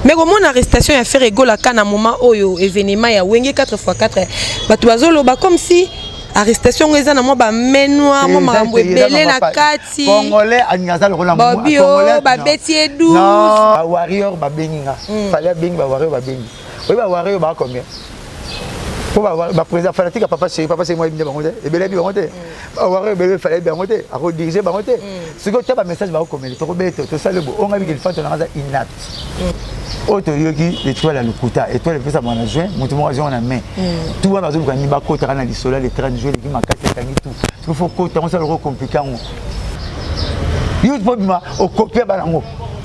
Mais komona arrestation ya Ferre Gola ka na moment oyo événement ya Wenge 4x4, bato bazoloba comme si arrestation ngo eza na mwa bamain noire, mwa makambo ebele na kati. Congolais alingi aza lokola Babi o babeti ye 12. Bawarrior babengi nga, Fally abengi bawarrior, babengi oyi bawarrior baa combien? Po baprésident fanatique ya Papa Chéri, Papa Chéri moyebi nde bango te, ebele yebi bango te. Bawarrior ebele, Fally yebi bango te, akodirige bango te. Soki otya bamessage bakokomeli, tokobete, tosali bo onga biki lifanto nanga aza inapte. Oyo toyoki étoile ya lokuta, étoile epesama na juin, moto moko azonga na mai. Tu wana bazoluka nini? Bakotaka na lisolo ya le 30 juin, eleki makasi, ekangi tu. Soki faut kota yango, sala loko compliqué yango, yo mpo bima okopia banango.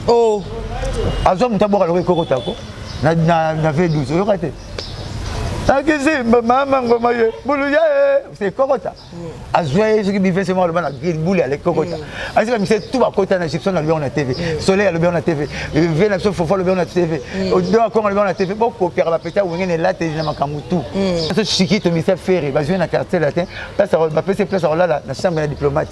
Oh. Azwa moto aboka loko ekokotako na V12, oyoka te akisimba mama ngoma ye bulu ya ye se ekokota. Azwa ye soki bivese moko aloba na bule ale ekokota. Azika mise tu bakota na Egyption, alobi yango na TV, Soleil alobi yango na TV, ve na biso Fofo alobi yango na TV, Odo Akongo alobi yango na TV. Bokopiaka bapeti awenge na elateli na makambo tu. So shiki tomisa Ferre, bazwi na Quartier Latin, place bapesi place akolala na chambre ya diplomate,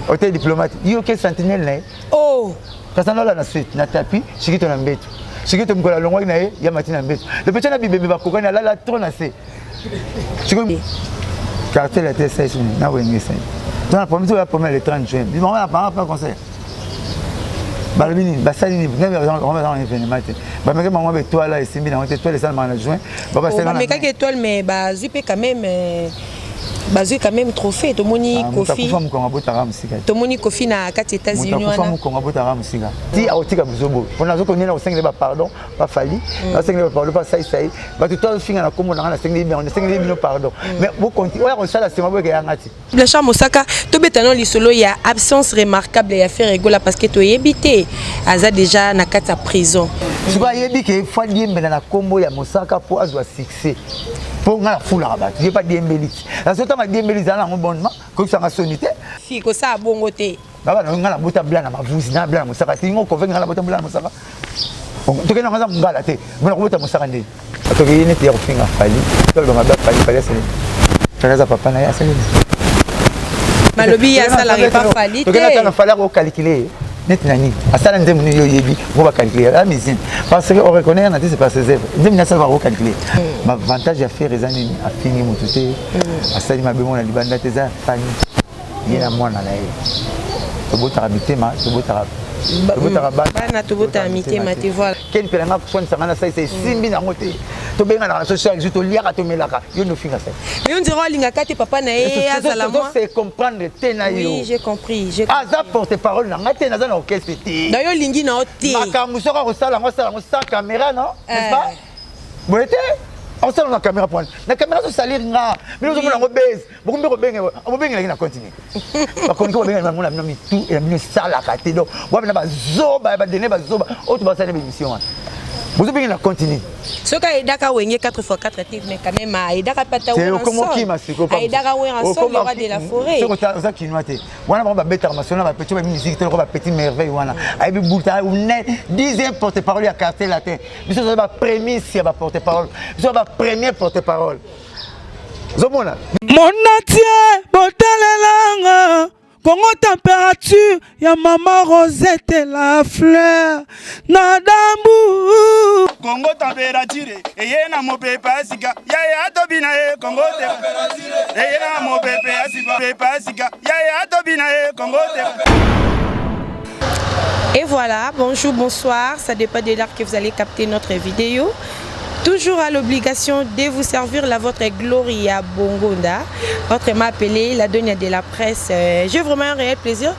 hôtel diplomate. Yo ke sentinelle na ye. Oh. Kasi alala na se na tapis, shikito na mbeto. Shikito mokolo alongwaki na ye ya mati na mbeto, lepe tia na bibembe bakokani, alala trop na se. Sikoyo Quartier Latin esali na Wenge esali to na problème. Oya problème le 30 juin, bango na banga pa concert, balobi nini? Basali nini? Baza na événement te, bameki bango baétoile esimbi nango te. Étoile esalamaka na juin. Bamekaki étoile, mais bazwi mpe quand même, bazwi quand même trophée. Tomoni Kofi. Mokongo abotaka mosika. Tomoni Kofi na kati États-Unis. Wana mokongo abotaka mosika ti akotika biso boye mpona azokonena kosengela bapardon. Bafally nasengeli bapardon, basaisai bato to azofinga na nkombo nanga, nasengeli bino pardon, mais oya kosala nsima boyeke yanga ti. Blanchard Mosaka, tobeta no lisolo ya absence remarquable ya Ferre Gola, parce que toyebi te, aza déjà na kati ya prison. Sikoyo ayebi ke faut diembela na nkombo ya Mosaka mpo azwa succès, mpo ngai nafulaka bato. Ye mpa diembeli ti nazotanga diembeli ezala nango bonnement, koyebisanga soni te. Fi kosala bongo te. Ngai nabota bla na mavuzi na bla na Mosaka te. Ngo convaincre ngai nabota bla na Mosaka, tokende nango aza mongala te, mpona kobota Mosaka ndeni toki neti ya kofinga Fally, toloba mabe Fally. Fally asali, Fally aza papa na ye, asali. Balobi ye asalaka epa Fally te. Tokende ata na Fally akocalculer ye neti na nini? Asala nzembo nini yo oyebi ngo bacalculer? Aza musicien, parce que on reconnaît un artiste par ses œuvres. Nzembo nini asala bakocalculer? Avantage ya Ferre eza nini? Afingi motu te, asali mabe mo na libanda te, eza ya famille ye na mwana na ye. Tobotaka mitema, tobotaka tobotaka. Bana, tobotaka mitema te, voilà. Ken mpe nanga koswanisanga na salisa esimbi nango te. Tobenganaka na so chaque jour, toliaka, tomelaka, yo nde ofinga sali. Mais on dirait alingaka te papa na ye azala mwa Se comprendre te na yo. Oui, j'ai compris, j'ai Aza porte parole na nga te, naza na orchestre te. Na yo olingi na yo te. Makambo soki akosala yango, asala yango sans caméra, non, n'est-ce pas? Boye te, osala na caméra point na caméra, azosalir nga. Bino ozomona yango base, bokomi mpe kobenge, bobengelaki na continue bakoniki, kobengela bango na bino mitu na bino esalaka te. Donc wabina bazoba ya badene, bazoba oyo to basali baémission wana, bozobengela na continue. Soki ayedaka Wenge 4x4 te, mais quand même ayedaka mpe ata. Okomokima sikoyo. Ayedaka Werrason, le roi de la forêt. Oza kinois te. Wana bango babetaka masolo na bapeti bayebi musique te, loko bapeti merveille wana ayebi buta dixième porte parole ya Quartier Latin. Biso toza baprémice ya baporte parole, biso bapremier porte parole, ozomona. Monatie botalelanga Kongo Température ya mama Rosette la fleur na dambu. Kongo Température eye na mopepe ya sika, yaya atobi na ye. Kongo eye na mopepe ya sika, pepe ya sika, yaya atobi na ye. Kongo. Et voilà, bonjour, bonsoir, ça dépend de l'heure que vous allez capter notre vidéo. Toujours à l'obligation de vous servir la votre Gloria Bongonda, autrement appelée la Donia de la presse. J'ai vraiment un réel plaisir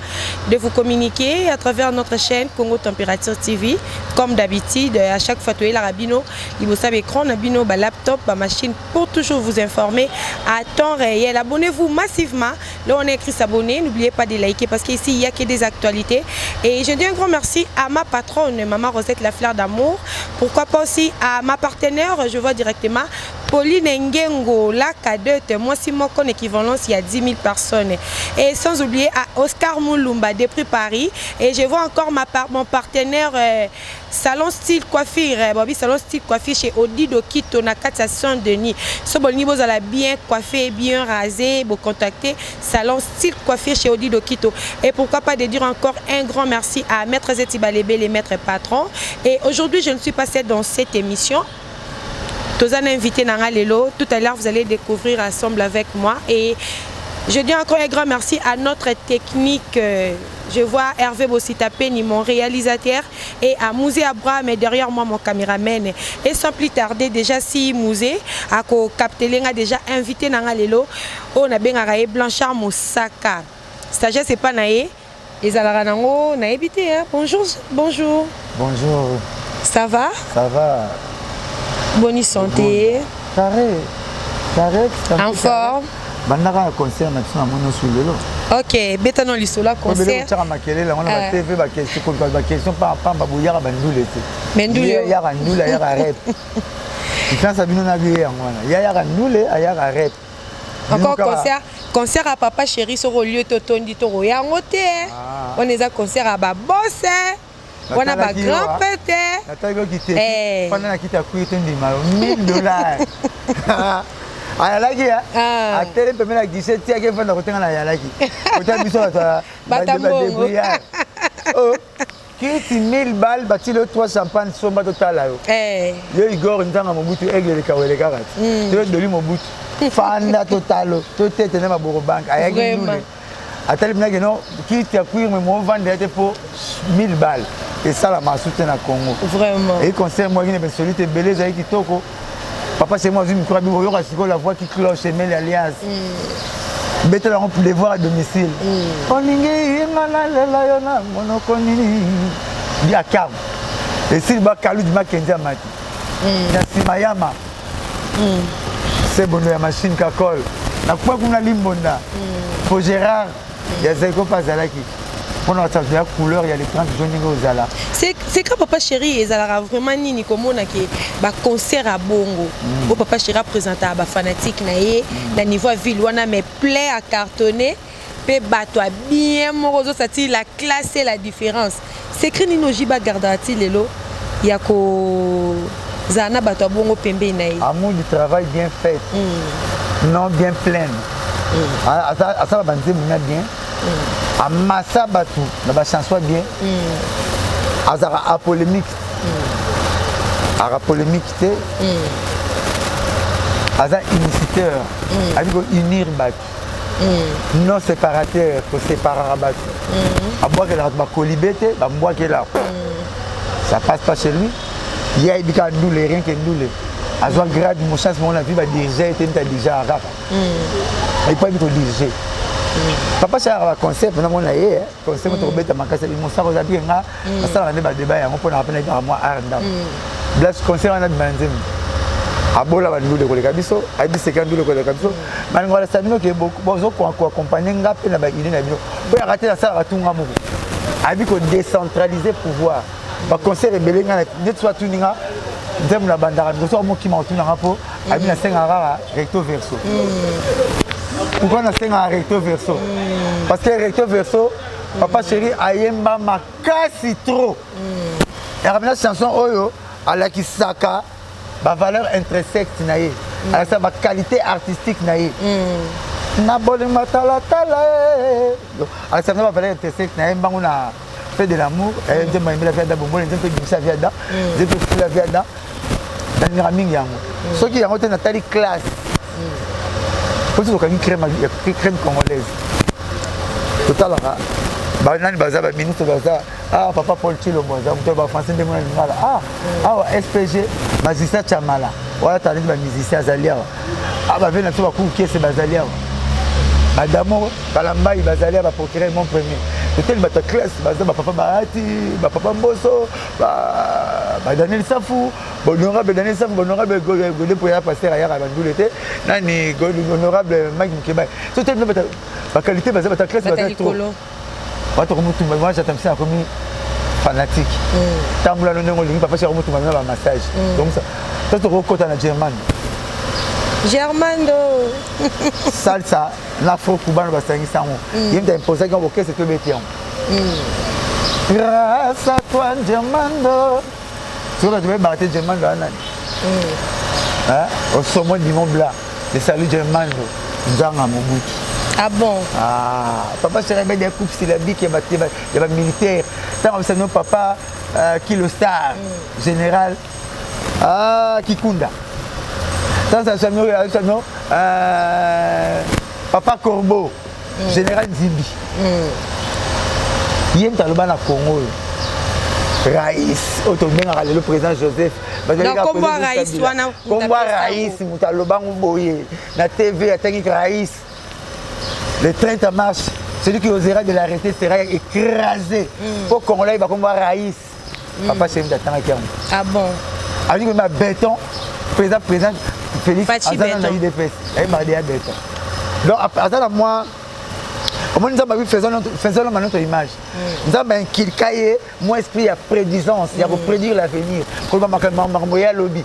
de vous communiquer à travers notre chaîne Congo Température TV. Comme d'habitude, à chaque fois, la rabino, liboso écran, nabino, ba laptop, ba machine pour toujours vous informer à temps réel. Abonnez-vous massivement. Là, on a écrit s'abonner. N'oubliez pas de liker parce qu'ici, il n'y a que des actualités. Et je dis un grand merci à ma patronne, Maman Rosette La Fleur d'Amour. Pourquoi pas aussi à ma partenaire, je vois directement Pauline Ngengo, la cadette, mwasi moko en équivalence, il y a 10 000 personnes. Et sans oublier à Oscar Moulumba depuis Paris. Et je vois encore mon partenaire Salon Style Coiffure, Bobby Salon Style Coiffure chez Odido Kito na kati ya Saint-Denis. So bolingi bozala bien coiffé, bien rasé, vous contacter Salon Style Coiffure chez Odido Kito. Et pourquoi pas de dire encore un grand merci à Maître Zeti Balébé, les maîtres patrons. Et aujourd'hui, je ne suis pas seule dans cette émission. Toza na invité na nga lelo. Tout à l'heure, vous allez découvrir ensemble avec moi. Et je dis encore un grand merci à notre technique. Je vois Hervé Bossitapeni, mon réalisateur, et à Mouzé Abraham, et derrière moi, mon caméraman. Et sans plus tarder, déjà, si Mouzé a capté, a déjà invité na nga lelo, on a bien Blanchard Mosaka. Sagesse c'est pas naé. Ezalaka nango nayebi te, hein. Bonjour, bonjour. Bonjour. Ça va? Ça va. Bonne santé. Bon. Carré. Carré. En forme. Bandaka ya concert na biso namoni osu lelo. Ok, beta no lisolo ya concert. Otyaka makelele yango na batv, baquestion, koluka baquestion pamba, boyaka bandule te. Mais ndule. Yaka ndule, ayaka rep. Différence ya bino na biye yango wana: ya yaka ndule, ayaka rep. Encore concert, concert à Papa Chéri, soko lieu totondi, toko yango te. Wana eza concert ya baboss, wana bagrand prêtre. Natalaki oki te, fanda na kiti ya cuir, te ndima yo 1000 $. Ayalaki atele pembeni na guichet, tiaki evanda kotenga na ayalaki kota biso bato badébrouillard. Kiti 1000 balles, batili yo 3 champagne, somba totala yo. Yo Igor Nzanga Mobutu, aigle lekawele kaka ti to yo Doli Mobutu, fanda totalo totete na maboko banke. Ayaki ndule, atali mpinaki no kiti ya cuir, me movanda te mpo 1000 balles esalama su te na Congo. Vraiment. Eyi concert moko na basolite ebele, ezali kitoko. Papa Semo azwi micro, abi oyoka sikoyo la voix qui cloche, Emeli Alliance, betela yango devoir à domicile. Olingi nga nalela yo na monoko nini? Bia calme esili, bakaluji makenzi amati na nsima yama sebondo ya machine kakol na kuma kuna limbonda po Gérard ya Zaiko mpe azalaki mpona bato ya couleur ya le 30 juin ndenge ozala. C'est quand Papa Chéri ezalaka vraiment nini komona ke baconcert ya bongo oyo Papa Chéri apresentaka bafanatique na ye na niveau ya ville wana, mais plein à cartonner mpe bato ya bien moko ozosati la classe et la différence. Secret nini oji bagardaka ti lelo ya kozala na bato ya bongo pembeni na ye? Amour du travail bien fait, non bien pleine. Asala banzembo na bien, amasa bato na bachanson bien, azalaka apolémique, aka polémique te, aza uniciteur, ayebi kounir bato, non séparateur, koséparaka bato. Abwakelaka bato bakolibe te, bambwakela, ça passe pas chez lui. Ye ayebi kaka ndule, rien que ndule. Azwa grade mo chance moko na vie, badirige ete neti adirige kaka epo ayebi kodirige. Papa salaka baconcert mpena mona ye concert mo tokobeta makasi mosaka oza bike. Nga nasalaka nde badébat yango mpona mpe nayebaka mwa art ndambo. Blas concert wana bima nzembo abola bandule koleka biso, ayebi seka ndule koleka biso. Balingo balasa bino ke bozokoaccompagne nga mpe na baidée na bino mpo yaka te. Nasalaka tunga moko, ayebi kodécentraliser pouvoir. Baconcert ebele nga neti so atuni nga nzembo na bandaka liboso amokima kotunanga mpo ayebi nasengaka kaka recto verso. Pourquoi nasengaka recto verso? Parce que recto verso, Papa Chéri ayemba makasi trop. Yaka mpena chanson oyo alakisaka bavaleur intrinsèque na ye, alakisaka baqualité artistique na ye na bolingo talatala, alakisaka mpena bavaleur intrinsèque na ye mbango na fait de l'amour. Nzembo ayembela viada bombole, nzembo ebimisa viada, nzembo efula viada. Nalingaka mingi yango. Soki yango te, natali classe po ti tokangi crème, crème congolaise. Totalaka banani baza baministre, baza ah papa Paul Chilombo, aza moto ya bafrançais ndenge na lingala. Ah awa SPG magistrat Chamala wana, tala neti bamusicien azali awa. Ah bave na biso bakuku kese bazali awa, badamo balambai bazali awa, baprocureur mon premier. Totali bato ya classe baza bapapa Bahati, bapapa Mboso, badaniel Safu, honorable Daniel Safu, honorable Gode mpo ya pasteur ayaka bandule te, nani, honorable Mike Mukebai. So totali baqualité baza, bato ya classe baza trop. Bato komotumba moi jatamisi nakomi fanatique. Tambola no ndenge olingi, papa Chéri akomotumba na bamassage. Donc to tokokota na Germane. Germando. Salsa na afro cubano basangisa yango. Ye moto imposaki yango bokese to ebeti yango. Grâce à toi Germando. Soki bato bayebaka te Germando aza nani? Au sommet du Mont Blanc, le salut Germando, Nzanga Mobutu. Ah bon? Ah, papa chéri abedi ya coupe syllabique ya ba militaire. Ntango abisa no papa Kilo Star, général ah, Kikunda. Ntango abisa no papa Corbeau, général Nzimbi. Ye moto aloba na Congo oyo. Raïs, oyo tobengaka lelo président Joseph. Kombo Raïs wana. Kombo Raïs, moto alobango boye. Na TV atangi Raïs. Le 30 mars, celui qui osera de l'arrêter sera écrasé. Po Congolais bakombo Raïs. Papa chéri moto atangaki yango. Ah bon? Azwi koyeba béton, président Félix aza na UDPS, ayebaka deya béton. Donc aza na mwa omoni Nzambe abi faisons l'homme à notre image. Nzambe inculqua ye mwa esprit ya prédisance, ya koprédire l'avenir, koloba makambo ye alobi.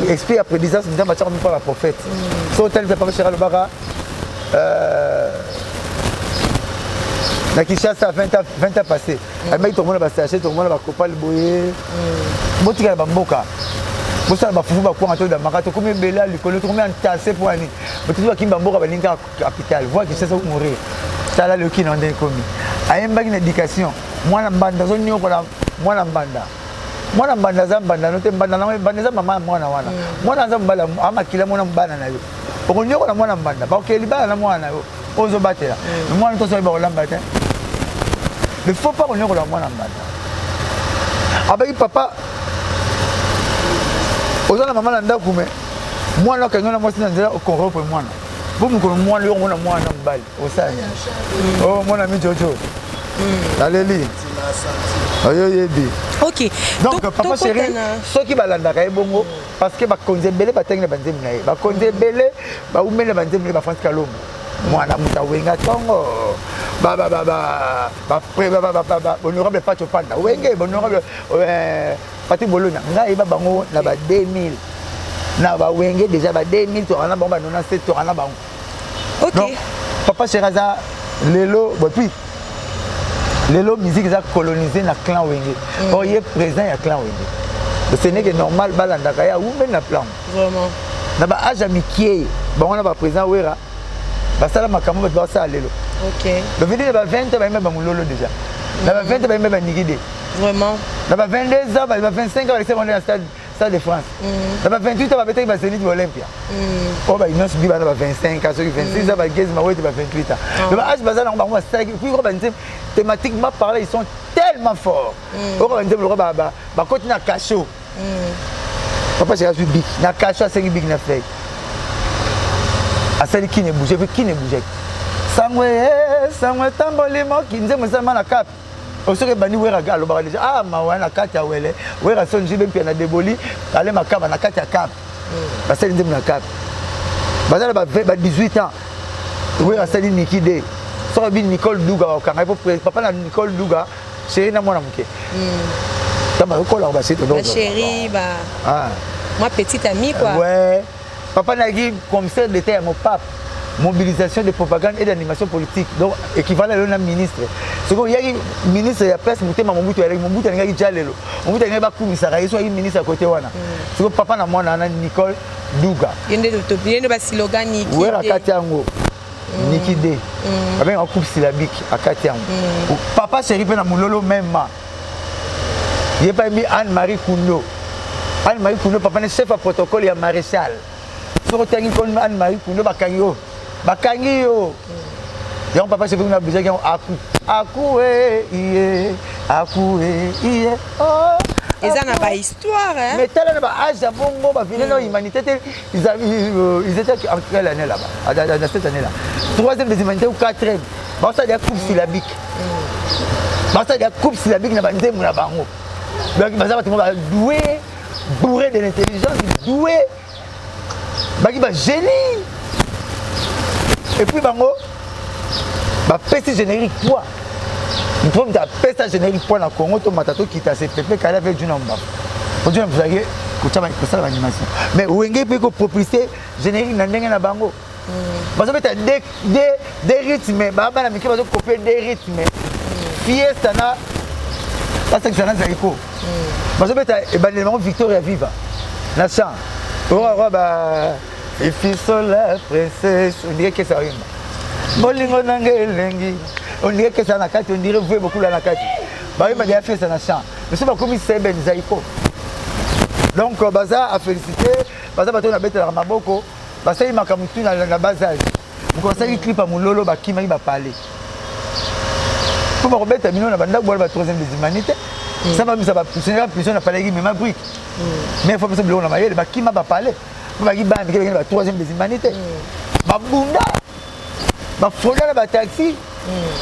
Esprit ya prédisance Nzambe atiaka mpo ba prophète. So otali mpe papa chéri alobaka na Kinshasa 20 ans, 20 ans passé, ayebaki tokomona basachet, tokomona bakopale boye. Botikala bamboka bosala bafufu bakwanga to damaka, tokomi ebele ya likolo, tokomi entasse mpo ani bato bakimi bamboka balingi kaka capitale voi Kinshasa mourir. Tala loki na ndenge ekomi. Ayembaki na éducation, mwana mbanda azoniokola mwana mbanda. Mwana mbanda aza mbanda no te, mbanda nango mbanda eza mama ya mwana wana. Mwana aza mobali amakila mwana bana na yo. Okoniokola mwana mbanda, bakokele libala na mwana na yo oyo ozobatela. Mwana to soki bakolamba te. Il faut pas koniokola mwana mbanda. Abaki papa oza na mama na ndako me mwana okangi na mwasi na nzela okorrompre mwana. Bo mokolo mwana yo omona mwana na mobali osala nini? Oh mwana mi Jojo. Naleli. Oyo yebi. Ok. Donc papa chéri soki balandaka ye bongo parce que bakonzi ebele batangi na banzembo na ye, bakonzi ebele baumeli na banzembo na ye, ba Francis Kalombo, mwana moto awenga ntongo, honorable Pacho Panda wenge, honorable Patrick Bologna, ngai ayeba bango na ba 2000 na bawenge déjà ba 2000 toka na bango ba 97 toka na bango. Ok. Donc papa chéri aza lelo bon, puis lelo musique eza colonisé na clan wenge. Or ye président ya clan wenge, ce n'est que normal balandaka ye awumeli na plan. Vraiment. Na ba âge ya mikie bango na ba président Wera basala makambo bato basala lelo. Ok. Donc veut dire ba 20 ans bayemba bamulolo déjà, na ba 20 ans bayemba banigide. Vraiment. Na ba 22 ans, ba 25 ans balekisa bango na stade Stade de France. Na ba 28 ans babetaki ba Zénith ba Olympia. Oyo ba Innoss bi bana ba 25 ans, soki 26 ans, ba Gaz Mawete ba 28 ans. Donc ba âge baza nango bango basalaki puis ba nzembo thématiquement parlant ils sont tellement forts. Oyo ba nzembo lokola ba bakoti na cachot. Papa chéri azwi bic na cachot, asengi bic na feuille. Asali qui ne bougeait, puis qui ne bougeait. Sangwe sangwe tamboli moki nzembo esalama na cap. Soki ebandi Wera alobaka déjà ah mawa na kati ya wele Wera son jibe mpia na deboli ale makaba na kati ya cap. Basali nzembo na cap. Baza na ba 18 ans. Wera asali Niki D. Soki abi Nicole Duga bakokanga ye po papa na Nicole Duga chéri na mwana moke. Ntango bakokola ba chéri Ba chéri ba Ah. moi petite amie quoi. Ouais. Papa nayaki commissaire d'État ya Mopap, mobilisation de propagande et d'animation politique. Donc équivalent lelo na ministre. Soki oyaki ministre ya presse motema Mobutu alaki, Mobutu alingaki ja lelo. Mobutu alingaki bakumisaka ye soki ayaki ministre ya côté wana. Soki papa na mwana wana Nicole Duga. Ye nde to ye nde ba slogan Niki. Wera kati yango. Niki D. Babengaka coupe syllabique akati yango. Papa chéri mpe na mololo même ma. Ye pa yembi Anne-Marie Kundo. Anne-Marie Kundo papa ne chef ya protocole ya maréchal. Soki otangi koni Anne-Marie Kundo bakangi yo. Bakangi yo. Yango papa chéri kuna bijaki yango aku. Aku e iye. Aku e iye. Oh. Eza na ba histoire hein. Mais tala na ba âge ya bongo ba vilain na humanité te, ils étaient en quelle année là-bas? Dans cette année là. Troisième des humanités ou quatrième. Basala ya coupe syllabique. Basala ya coupe syllabique na banzembo na bango. Donc baza bato ba doué, bourré de l'intelligence, doué. Baki ba génie. Et puis bango ba pesi générique poids. Mpo moto apesa générique poids na Congo to mata to kita c'est Pepe Kale avec Juna Mbafu. Po Juna Mbafu azalaki Kosala baanimation, mais Wenge mpe kopropulse générique na ndenge na bango. Bazobeta de rythme, bana mike bazokopie de rythme, fiesta na basangisa na Zaiko. Bazobeta ebandeli bango Victoria Viva na chant oyo ba Fifisola princesse, on dirait kesa oyemba bolingo nanga elengi, on dirait kesa na kati, on dirait vue bokula na kati, bayemba deya fiesta na chant. Biso bakomi seben Zaiko. Donc baza à féliciter, baza bato oyo nabetelaka maboko. Basali makambo tu na bas âge. Moko basali clip ya mololo, bakimaki bapale mpo bakobeta bino na bandako bwana ba troisième des humanités. Sa bamisa baprisonnier prison na palaki mema brique, mais faut biso biloko na mayele. Bakima bapale mpo baki bana mike, bakende ba troisième des humanités, babunda, bafola na bataxi,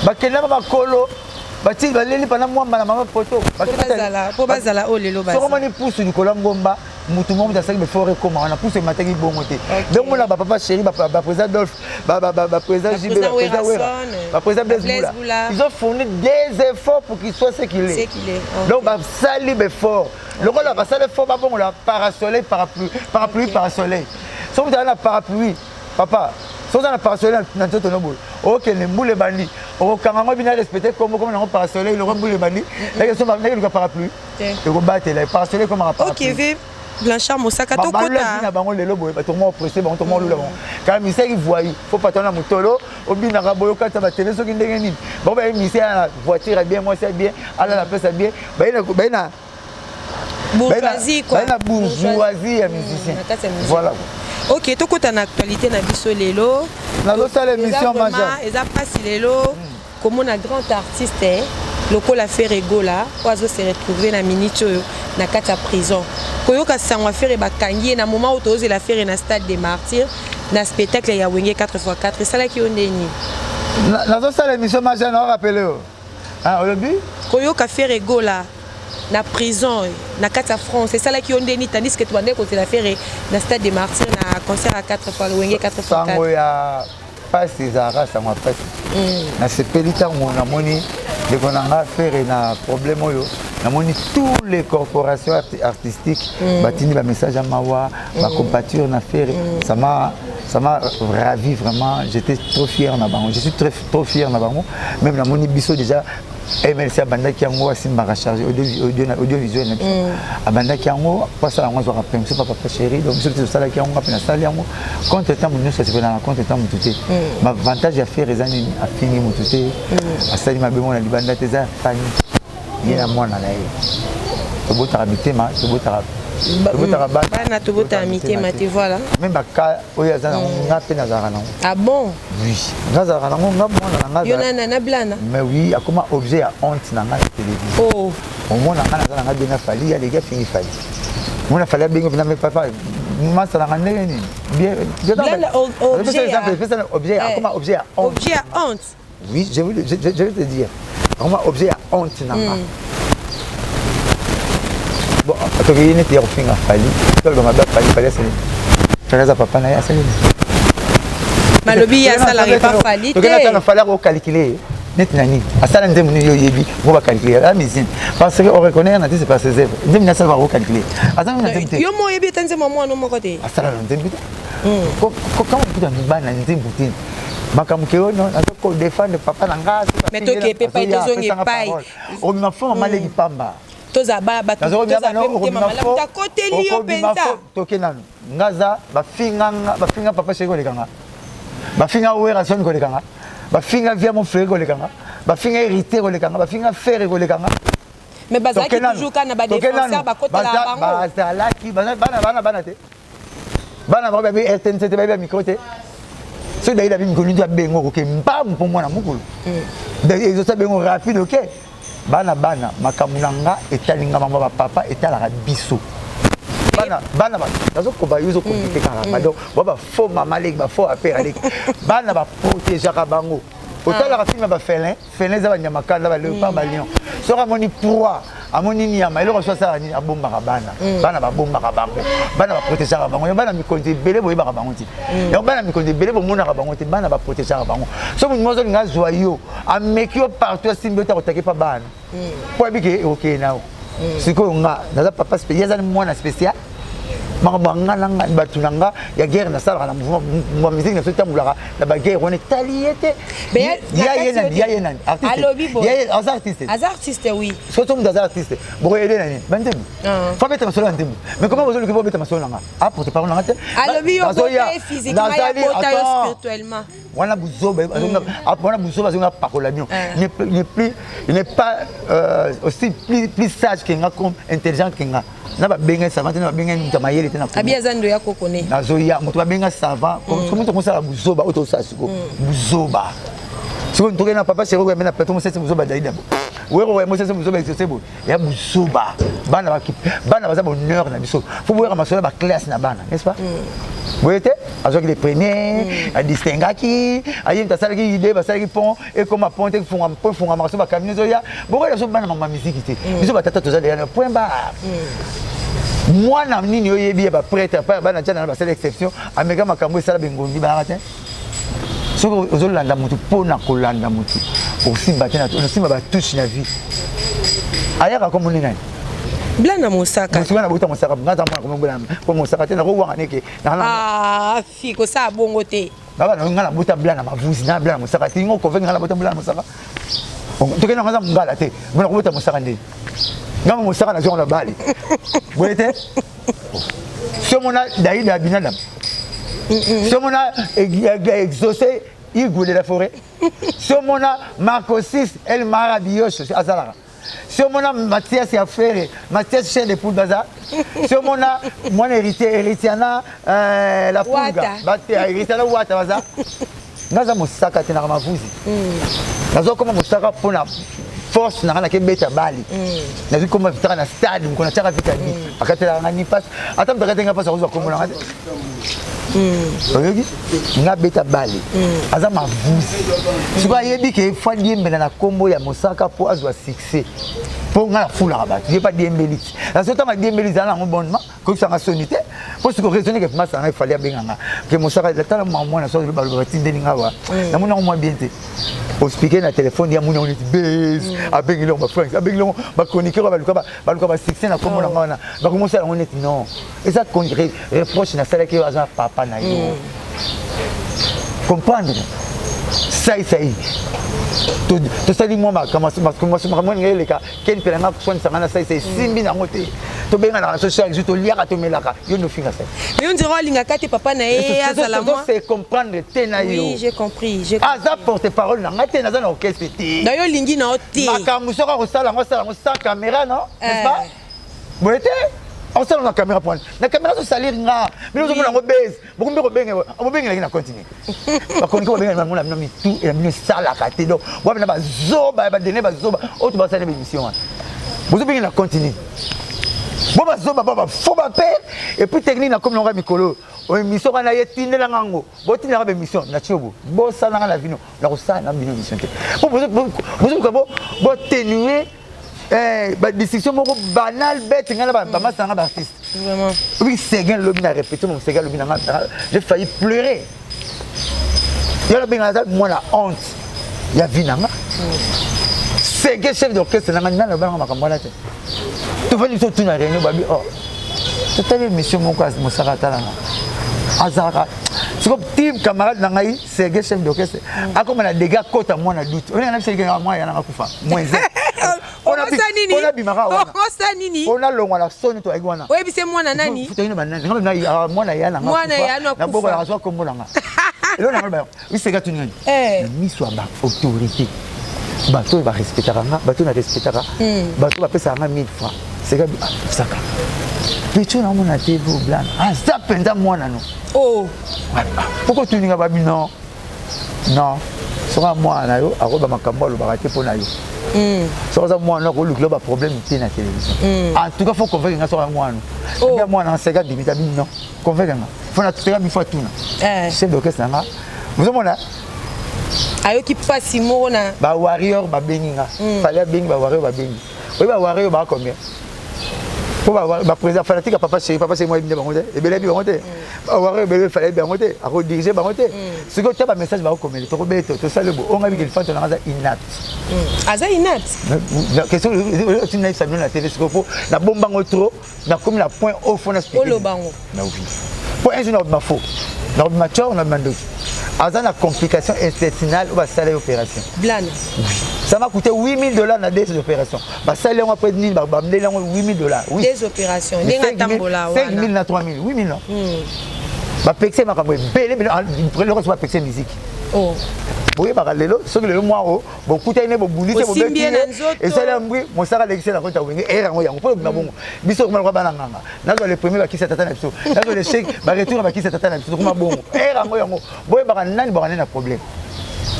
bakenda ba makolo, batili baleli mpana mwamba na mama poto. Po bazala oyo lelo. Soko omoni pusu likolo ya ngomba, mutu moko moto asalaki befort ekoma wana, pusu emataki bongo te. Donc mona bapapa chéri, baprésident Dolphe, baprésident JB, baprésident Wera, baprésident Blaise Bula, ils ont fourni des efforts pour qu'il soit ce qu'il est. Donc basali befort lokola basali effort, babongola parasoleil, parapluie, parapluie, parasoleil. Soki moto aza na parapluie, papa, soki oza na parasoleil na nzoto no boye, okende mbula ebandi, okokanga yango bina respecte kombo kombo nango parasoleil. Loko mbula ebandi, nakeluka parapluie ekobatela parasoleil ekomaka. Ok, Blanchard Mosaka, tokota na bango lelo boye, bato moko pressé bango, tokoma olula bango kala misaki voyi fo patron na motolo obinaka boye, okatisa batele soki ndenge nini. Bango baye misi aya na voiture ya bien, mwasi ya bien, alala pesa bien, baye na bourgeoisie quoi. Baye na bourgeoisie ya musicien, voilà. Ok, tokota na actualité na biso lelo. Nazosala émission majeure. Eza mpasi lelo komona grand artiste lokola Ferre Gola oyo azo se retrouver na minute oyo na kati ya prison. Koyoka sango ya Ferre bakangi ye na moment oyo tozela Ferre na Stade des Martyrs na spectacle ya Wenge 4x4, esalaki yo ndeni? Nazosala émission majeure, na orapele oyo olobi. Koyoka Ferre Gola na prison na kati ya France esalaki yo ndeni, tandis que tobandaki kozela Ferre na Stade des Martyrs na concert ya 4 fois Wenge 4x4? Sango ya pasi ezalaka sango ya pasi. Nasepeli ntango namoni ndeko na nga Ferre na problème oyo. Namoni tous les corporations artistiques batindi bamessage ya mawa, bacompature na Ferre. Ça m'a ravi vraiment, j'étais trop fier na bango, je suis très trop fier na bango. Même namoni biso déjà MLC abandaki yango, asimbaka charge audiovisuel na biso, abandaki yango po asala yango, azwaka permission pa papa chéri. Donc biso te tosalaki yango, nga mpe nasali yango contre temps. Moto nyonso asepelaka na contre temps motu te. Avantage ya Ferre eza nini? Afingi motu te, asali mabe moko na libanda te. Eza ya famille, ye na mwana na ye. Tobotaka mitema, tobotaka bana, tobotaka mitema te, voilà. Même baka oyo aza nango, nga mpe nazalaka nango. Ah bon? Oui, nga azalaka nango, nga mwana na nga. Yo na Blana? Mais oui, akoma objet ya honte na nga na télévision. Oh. Omona nga naza nanga bien na Fally, aleki afingi Fally. Mona Fally abengi mpena, me papa masalanga ndenge nini? Bien. Objet, akoma objet ya honte. Objet ya honte. Oui, je vais te dire, akoma objet ya honte na nga. Bon, tokei neti ya kofinga Fally, toloba mabe Fally. Fally asali, Fally aza papa na ye, asali. Malobi ye asalaka epa Fally te. Tokei Fally akokalikile neti na nini? Asala nzembo nini yo oyebi ngo bakalikile? Aza musicien, parce que on reconnaît un artiste par ses œuvres. Nzembo nini asala bakokalikile? Aza na nzembo te. Yo mo oyebi ete nzembo ya mwana moko te. Asala na nzembo te. Kama kuta bana nzembo te, makambo ke oyo nazo kodefendre papa na nga. Mais toke epe pai, tozonga epai. Obima fo mama leki pamba. Tozala bana bato, tozala mpe motema malamu, takoteli yo mpenza. Toke nanu, nga za bafinga nga, bafinga papa chéri koleka nga, bafinga Werrason koleka nga, bafinga via mon frère koleka nga, bafinga Héritier koleka nga, bafinga Ferre koleka nga. Mais bazalaki toujours kaka na badéfenseur, bakotela bango. Bazalaki bana bana bana te, bana bango bayebi RTNC te, bayebi ya micro te. Soki dayi dabi mikolo nti abengo okoke mbamu mpo mwana mokolo ezosa bengo rapide. Oke bana bana, makambo na nga etali nga, mama bapapa etalaka biso bana bana. Nazokoba yo, ozokomplike kaka. Donc ba bafaux mama leki, bafaux apere aleki, bana baprotégeaka bango. Otalaka film ya bafelin, felin eza banyama kanda, baléopard, balion. Soki amoni proie, amoni nyama, eloko so asala nini? Abombaka bana. Bana babombaka bango, bana baprotégeaka bango. Bana mikonzi ebele boyebaka bango te yango, bana mikonzi ebele bomonaka bango te. Bana baprotégeaka bango. So moto moko ozolinga azwa yo, ameki yo partout, asimbi yo te, akotaki pa bana po ayebi ke okende na yo. Sikoyo nga naza papa, ye aza mwana spécial. Makambo ya nga na nga, bato na nga ya guerre nasalaka na mouvement musique na biso etambolaka na baguerre wana etali ye te. Ya ye nani? Ya ye nani? Artiste, aza artiste. Aza artiste, oui. Soki moto aza artiste, bokoyede na nini? Banzembo fa beta masolo ya nzembo. Mais comment bozoluki bobeta masolo na nga? A porte parole na nga te. Alobi yo bota physiquement, ya bota yo spirituellement. Wana buzoba, wana buzoba, azonga pakola bino. N'est plus, il n'est pas aussi plus sage que nga, comme intelligent que nga. Na babenga savant te, na babenga moto ya mayele te. Na abi aza ndo ya kokone. Nazoya moto babenga savant, komi tokosala buzoba oyo tosala siko, buzoba sikoyo. Tokei na papa chéri oyambe na plateau, mosesi buzoba, Daida wero oya mosesi buzoba, exaucé boye ya buzoba. Bana, bana baza bonheur na biso. Fo boyaka masolo ya baclasse na bana, n'est-ce pas? Boye te, azwaki le premier, adistingaki, aye moto asalaki idée, basalaki pont, ekoma pont te, pont efungamaka so bacamion ezoya. Bokoyela biso bana mama miziki te. Biso batata toza deya na point barre. Mwana nini oyebi ya baprêtre pa bana tia na basala exception, ameka makambo esala bengondi bayaka te. Soki ozolanda motu mpo na kolanda motu, osimba te, osimba batouche na vie. Ayaka kombo nini nani? Blana Mosaka. Mosuka na bota Mosaka, nga za mwana kombo po Mosaka te, nakowanga neke. Ah, fi kosala bongo te. Baba na nga na bota Blana Mavuzi na Blana Mosaka te. Ngo convaincre nga na bota Blana Mosaka, tokende nga za mongala te, bona kobota Mosaka nde nga Mosaka nazonga na bale boye te. Somona Daida Abinadam, somona Exaucé Igwe de la forêt, somona Marco 6 El Maravilloso azalaka, somona Mathias ya Frere, Mathias chien de poule baza, somona mwana héritier, Héritiana la pulga, Héritiana Wata baza. Nga aza Mosaka te, naka Mavuzi. Nazokoma Mosaka mpona force na nga nakebeta bali. Nazwi komba vitaka na stade moko, natiaka vita bi akatelaka nga ni mpasi. Ata moto akatelanga mpasi, akozwa kombo na nga te. Oyoki nga beta bale, aza Mavuzi. Sikoyo ayebi ke fa diembela na kombo ya Mosaka mpo azwa succès, mpo nga nafulaka bato. Ye mpa diembeli ti nazo ntango adiembeli, ezala nango bonnement, koyebisanga soni te, mpo siko raisonne ke masa ngai Fally abenganga ke Mosaka. Tala mwana so baloba batindeli nga wa, namoni yango mwa bien te. Oexpliquer na telefone, ya moni yango neti base abengeli yango bafrank, abengeli yango bachroniqueur, baluka baluka basuccès na kombo na nga wana, bakomosala yango neti non, eza reproche nasalaki yo. Aza papa na yo, comprendre sai sai. Tosali mwa makambo ngai eleka ken mpe nanga koswanisa ngai na sai sai esimbi nango te. Tobenganaka na so chaque jour, toliaka, tomelaka, yo nde ofinga sai. Mais on dirait alingaka te papa na ye azala mwa. Se comprendre te na yo. Oui, j'ai compris, j'ai. Aza porte parole na ngai te, naza na orchestre te. Na yo olingi na yo te. Makambo soki akosala yango, asala yango sans caméra, non, n'est-ce pas? Boye te, osala na caméra point na caméra, ozosalir nga. Bino ozomona yango base, bokomi mpe kobenge, bobengelaki na continue bakoniki, babengela bango na bino mitu na bino esalaka te. Donc wapi na bazoba ya badene, bazoba oyo to basali baémission wana, bozobengela na continue bo bazoba ba bafaux bapère. Et puis technique na komi nango ya mikolo, émission wana ye tindelanga yango, botindelanga baémission na tiobo, bosalanga na bino, nakosala na bino émission te. Bozoluka boténue badiscussion moko banal bete ngai na bamasa nanga baartiste. Obi Seguin lobi na répétition, mo Seguin lobi nanga, j'ai failli pleurer. Yo nabenga aza mwana honte ya vie nanga. Seguin, chef d'orchestre nanga, nani alobanga makambo wana te. Tofandi biso tuna réunion, babi oh, totali émission moko, Mosaka atalanga, azalaka siko team camarade na ngai Serge, chef d'orchestre, akoma na dégâts, kota mwana doute oninga na biso ekenga mwana yananga kufa moins un. Bimaka wana. Osa nini? Ona longwa na soni, toyaki wana. Oyebise mwana nani? Mwana ya nanga. Mwana ya no. Nabokolaka azwa kombo nanga elo nanga biseka tuni nani na miso ya baautorité, bato oyo barespectaka nga, bato oyo narespectaka, bato bapesaka nga 1000 francs. Seka saka pecho namona te vo blana aza mpenza mwana no. Poko tuninga babi non non, soki mwana na yo akoyeba makambo alobaka te mpo na yo, soki aza mwana akolukila baproblème te na télévision. En tout cas faut convaincre nga soki mwana ya mwana. Seka bimita bino non, convaincre nga, fo na seka bifo atuna chef d'orchestre na nga, ozomona. Ayoki mpasi moko na. Bawarrior babengi nga, Fally abengi bawarrior, babengi oyi bawarrior baa combien? Po ba président fanatique ya papa chéri, papa chéri moyebi nde bango te, ebele yebi bango te, bawara ebele fala yebi bango te, akodirige bango te. Soki otya bamessage bakokomele, tokobeta, tosali bo onga biki elefante nanga aza inapte. Aza inapte. Question otindi nayebisa bino na tv sikoyo, po nabombango trop, nakomi na point oyo fo na oloba ngo. Na oui, po un jour nakobima faux, nakobima tort, nakobima ndoki. Aza na complication intestinale oyo basala ye opération. Blana. Ça m'a coûté 8000 $ na deux opérations. Basali yango après nini? Bamdeli yango 8000 $. Oui. Des opérations ndenge atambola. 5000 na 3000, 8000, non? Bapekise makambo ebele eloko so bapekise musique. Oh. Boyebaka lelo, soki lelo mwa o bokutani ne bobundi te, Osimbi ye na nzoto. Esali ya mbwi mosaka alekisi na kota wenge ere yango yango mpo obima bongo. Biso koma lokwa bana nganga, nazwa le premier bakisi ya tata na biso, nazwa le chèque baretour na bakisi ya tata na biso, tokoma bongo ere yango yango. Boyebaka nani baka nde na problème.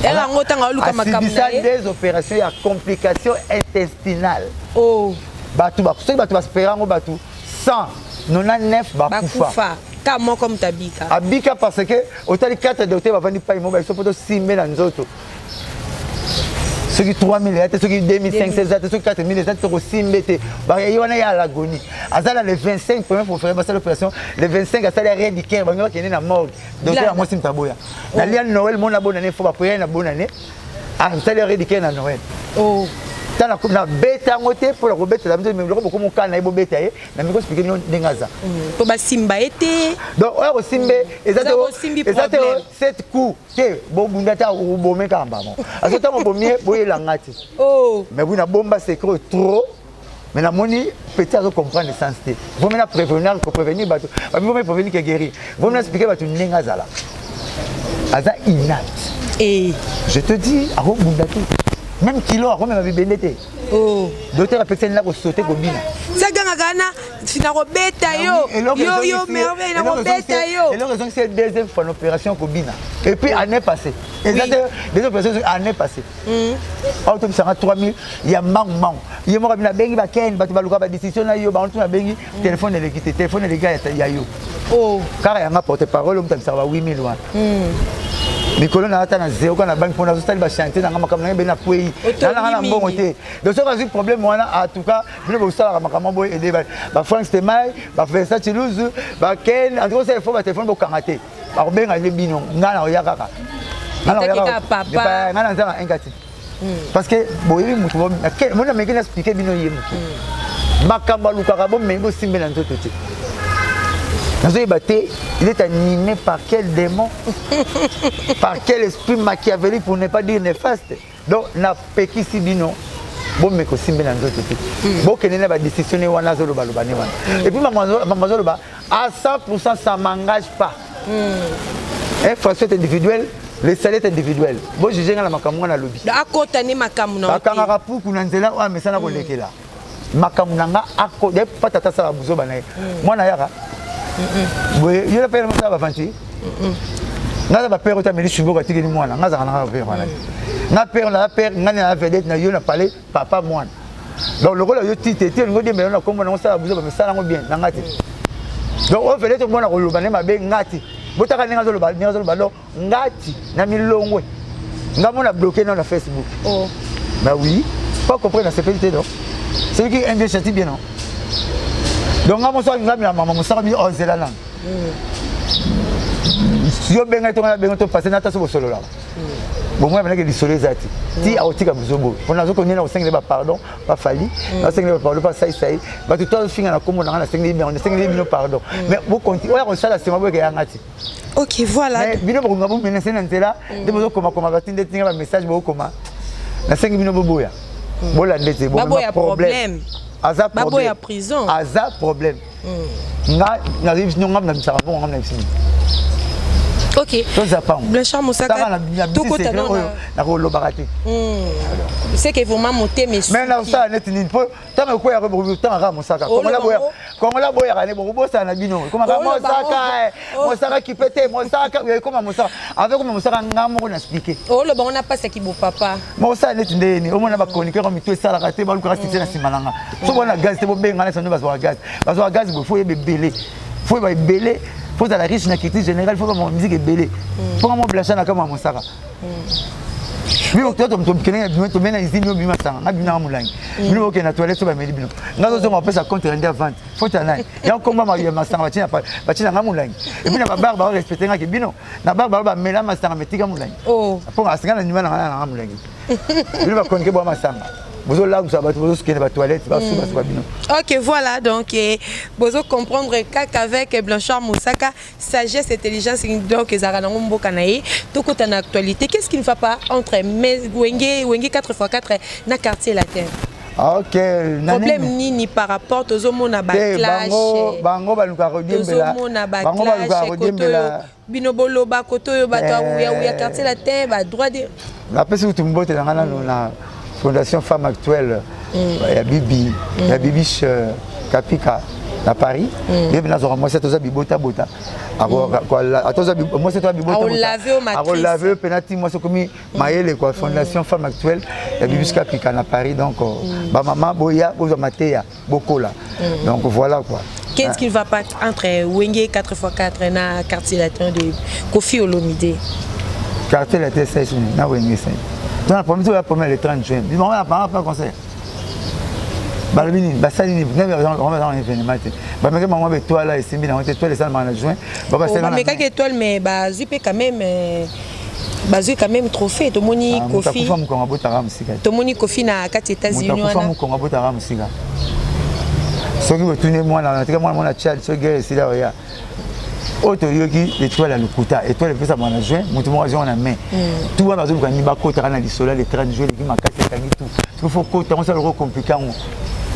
Ere yango ntango aoluka makambo na asibisa ye. Des opérations ya complication intestinale. Oh. Bato soki bato baspera yango, bato 199 bakufa. Bakufa, ka moko moto abika. Abika parce que otali 4 docteur bavandi pai mo biso mpo tosimbe na nzoto. Soki 3000 eza te, soki 2500 eza te, soki 4000 eza te, tokosimbe te. Ye wana ye alagoni aza na le 25 premier proféré, basala opération le 25, asali arrêt du cœur, bango bakende na morgue, docteur ya mwasi moto aboya nalia Noël mona bonne année, fo bapriere na bonne année, asali arrêt du cœur na Noël. Oh. Tala, nabeta yango te mpo na kobetela biso biloko bokomokana ye, bobeta ye na miko expliquer bino ndenge aza. Mpo basimba ye te. Donc oyo kosimbe eza te. Eza kosimbi Eza te. Problème. Sept coups te, bobunda te, obome kaka mbamo azo ntango obomi ye, boyelanga te. Oh. Mais oui, nabomba secret trop, mais namoni petit azo comprendre sens te. Vaut mieux na prévenir ko prévenir bato babi, vaut mieux prévenir que guérir. Vaut mieux na expliquer bato ndenge azala, aza inapte. Eh. Je te dis, akobunda te, même kilo akomema bibende te. Oh. Docteur apekisani na kosaute, kobina. Sagangaka na nakobeta yo yo yo merveille, nakobeta yo. Eloko ezongisi deuxième fois na opération kobina, et puis année passée eza te, deuxième opération année passée awa tobisanga 3000 ya mbangu mbangu. Ye moko abina abengi bakene, bato baluka badécision na yo, bango tuna abengi telefone eleki te, telefone eleki ya yo. Oh. Kaka yanga porte parole omutu abisaka ba 8000 wana. Mikolo na ata na zéro kaka na banque mpo nazosali bachantier nanga, makambo nanga ebele na kwei nalanga na mbongo te. Donc soki azwi problème wana, en tout cas bino bosalaka makambo boye, ede bafrank Stemai, baVincent Chiluzu, baken, en tout cas osala ifo batelefone bokanga te, bakobenga nde bino. Ngai na oya kaka Papa. Ngai na nza na inga te, parce que boyebi motu mona meki na expliquer bino ye motu makambo alukaka, bomemi bosimbe na nzoto te. Nazoyeba te, il est animé par quel démon, par quel esprit machiavélique, pour ne pas dire néfaste. Donc napekisi bino, bomeka osimbe na nzoto te, bokende na badécision ne wana azolobaloba ne wana. Et puis mama azoloba à 100, ça m'engage pas. Infraction est individuelle, le salaire est individuel. Bojuge nga na makambo nga nalobi. Akota ne makambo na. Bakangaka puku na nzela oyo amesana kolekela makambo na nga. Pa tata asala buzoba na ye, mwana yaka boye, yo na pere mosala bavanti nga aza bapere ota ameli suboko atikeli mwana. Nga azalaka nanga bapere wana te. Nga pere naza pere, nga nde naza vedette na yo na pale papa mwana. Donc lokola yo ti te te olingi odiembela na kombo nango, osala buzoba, mesala yango bien na nga te. Donc oyo vedette omona koloba nde mabe nga te, botaka ndenge azoloba, ndenge azoloba. Donc nga ti na milongwe, nga mona bloqué nao na Facebook. Oh. Bah oui, pas comprendre na sepeli te. Donc celui qui aime bien châtie bien, non? Donc nga moso nga mina mama mosaka bi ozela nanu yo bengai to nga bengai to passé na taso bosololaka bomoi abenaki lisolo eza te ti akotika biso boye mpo nazokondena kosengela bapardon bafali, nasengeli bapardon basaisai bato to azofinga na kombo na nga, nasengeli bino, nasengeli bino pardon, mais bokonti oyo akosala nsima boyeke yanga te. Ok, voilà. Mais bino bokonga bomenase na nzela nde bozokomakoma batinde tinga bamessage bokoma, nasengi bino boboya, bolanda ete Baboya problème. Aza Baboya prison. Aza problème. Nga nayebi bino, nga nabisaka mbongo, nga nabisi bino. Ok. Toza pango. Blanchard Mosaka, tokota oyo nakolobaka te. C'est que vraiment motema. Mais nakosala neti nini mpo ntango ekweyaka tanga kaka Mosaka, Kongola boyaka ne bokobosana na bino, ekomaka Mosaka, Mosaka kipe te, Mosaka ekoma Mosaka avec koma Mosaka. Nga moko na expliquer. Oloba ngo na mpasi bopapa. Mosala neti ndeni omona bachroniqueur mito esalaka te, balukaka succès na nsima na nga. So bona gaz te, bobenga na sando, bazwaka gaz, bazwaka gaz boye. Fo oyeba ebele, fo oyeba ebele, fo ozala riche na culture générale, fo bama musique ebele mpo nga mo Blanchard na kama Mosaka. Bino tokende tomena usine yo bima sanga nga bina molangi. Bino okende na toilette so bameli bino. Nga tozonga opesa compte rendu ya vente. Faute ya nani? Ya komba ya masanga batina batina nga molangi. Et puis na ba bar ba respecter nga ke bino. Na bar ba bamela masanga metika molangi. Oh. Po asinga na nyuma na nga na molangi. Bino ba konke bo masanga. Bozolangisa bato bozokende ba toilette basuba bino. Ok, voilà donc eh, bozo comprendre kaka avec Blanchard Mosaka sagesse, intelligence donc ezalaka nango mboka na ye. Tokota na actualité, qu'est-ce qui ne va pas entre Wenge, Wenge 4x4 na Quartier Latin? Ok, problème nini par rapport tozomona ba clash? Bango balukaka kodiembela, tozomona ba bango balukaka clash kodiembela. Bino boloba koto oyo bato ya wuya Quartier Latin ba droit de Napesi kutu mbote na nga nano na Fondation Femme Actuelle ya Bibi, ya Bibiche Kapika na Paris. Ye mpe nazwaka mwasi toza bibotabota, mwasi toza bibotabota, akolave mpe na ti mwasi okomi mayele quoi. Fondation Femme Actuelle ya Bibiche Kapika na Paris, donc bamama boya bozwa mateya, bokola. Donc voilà quoi. Qu'est-ce qui ne va pas entre Wenge 4x4 na Quartier Latin de Koffi Olomide? Quartier Latin 16 na Wenge 5. Donc la première la première le 30 juin. On a pas un concert. Balobi nini, basali nini, dans événement te, bameki bango baétoile esimbi nango te, étoile esalamaka na juin. Bamekaki étoile, mais bazwi mpe quand même, bazwi quand même trophée. Tomoni Kofi. Akufa mokongo abotaka mosika. Tomoni Kofi na kati États-Unis. Akufa mokongo abotaka mosika. Soki botuni mwana natika mwana mwana Tchad, soki guerre esila oya oyo toyoki étoile ya lokuta, étoile epesama na juin, moto moko azonga na mai. Tu wana bazoluka nini? Bakotaka na lisolo ya le 30 juin, eleki makasi, ekangi tu soki fo kota yango, sala loko compliqué yango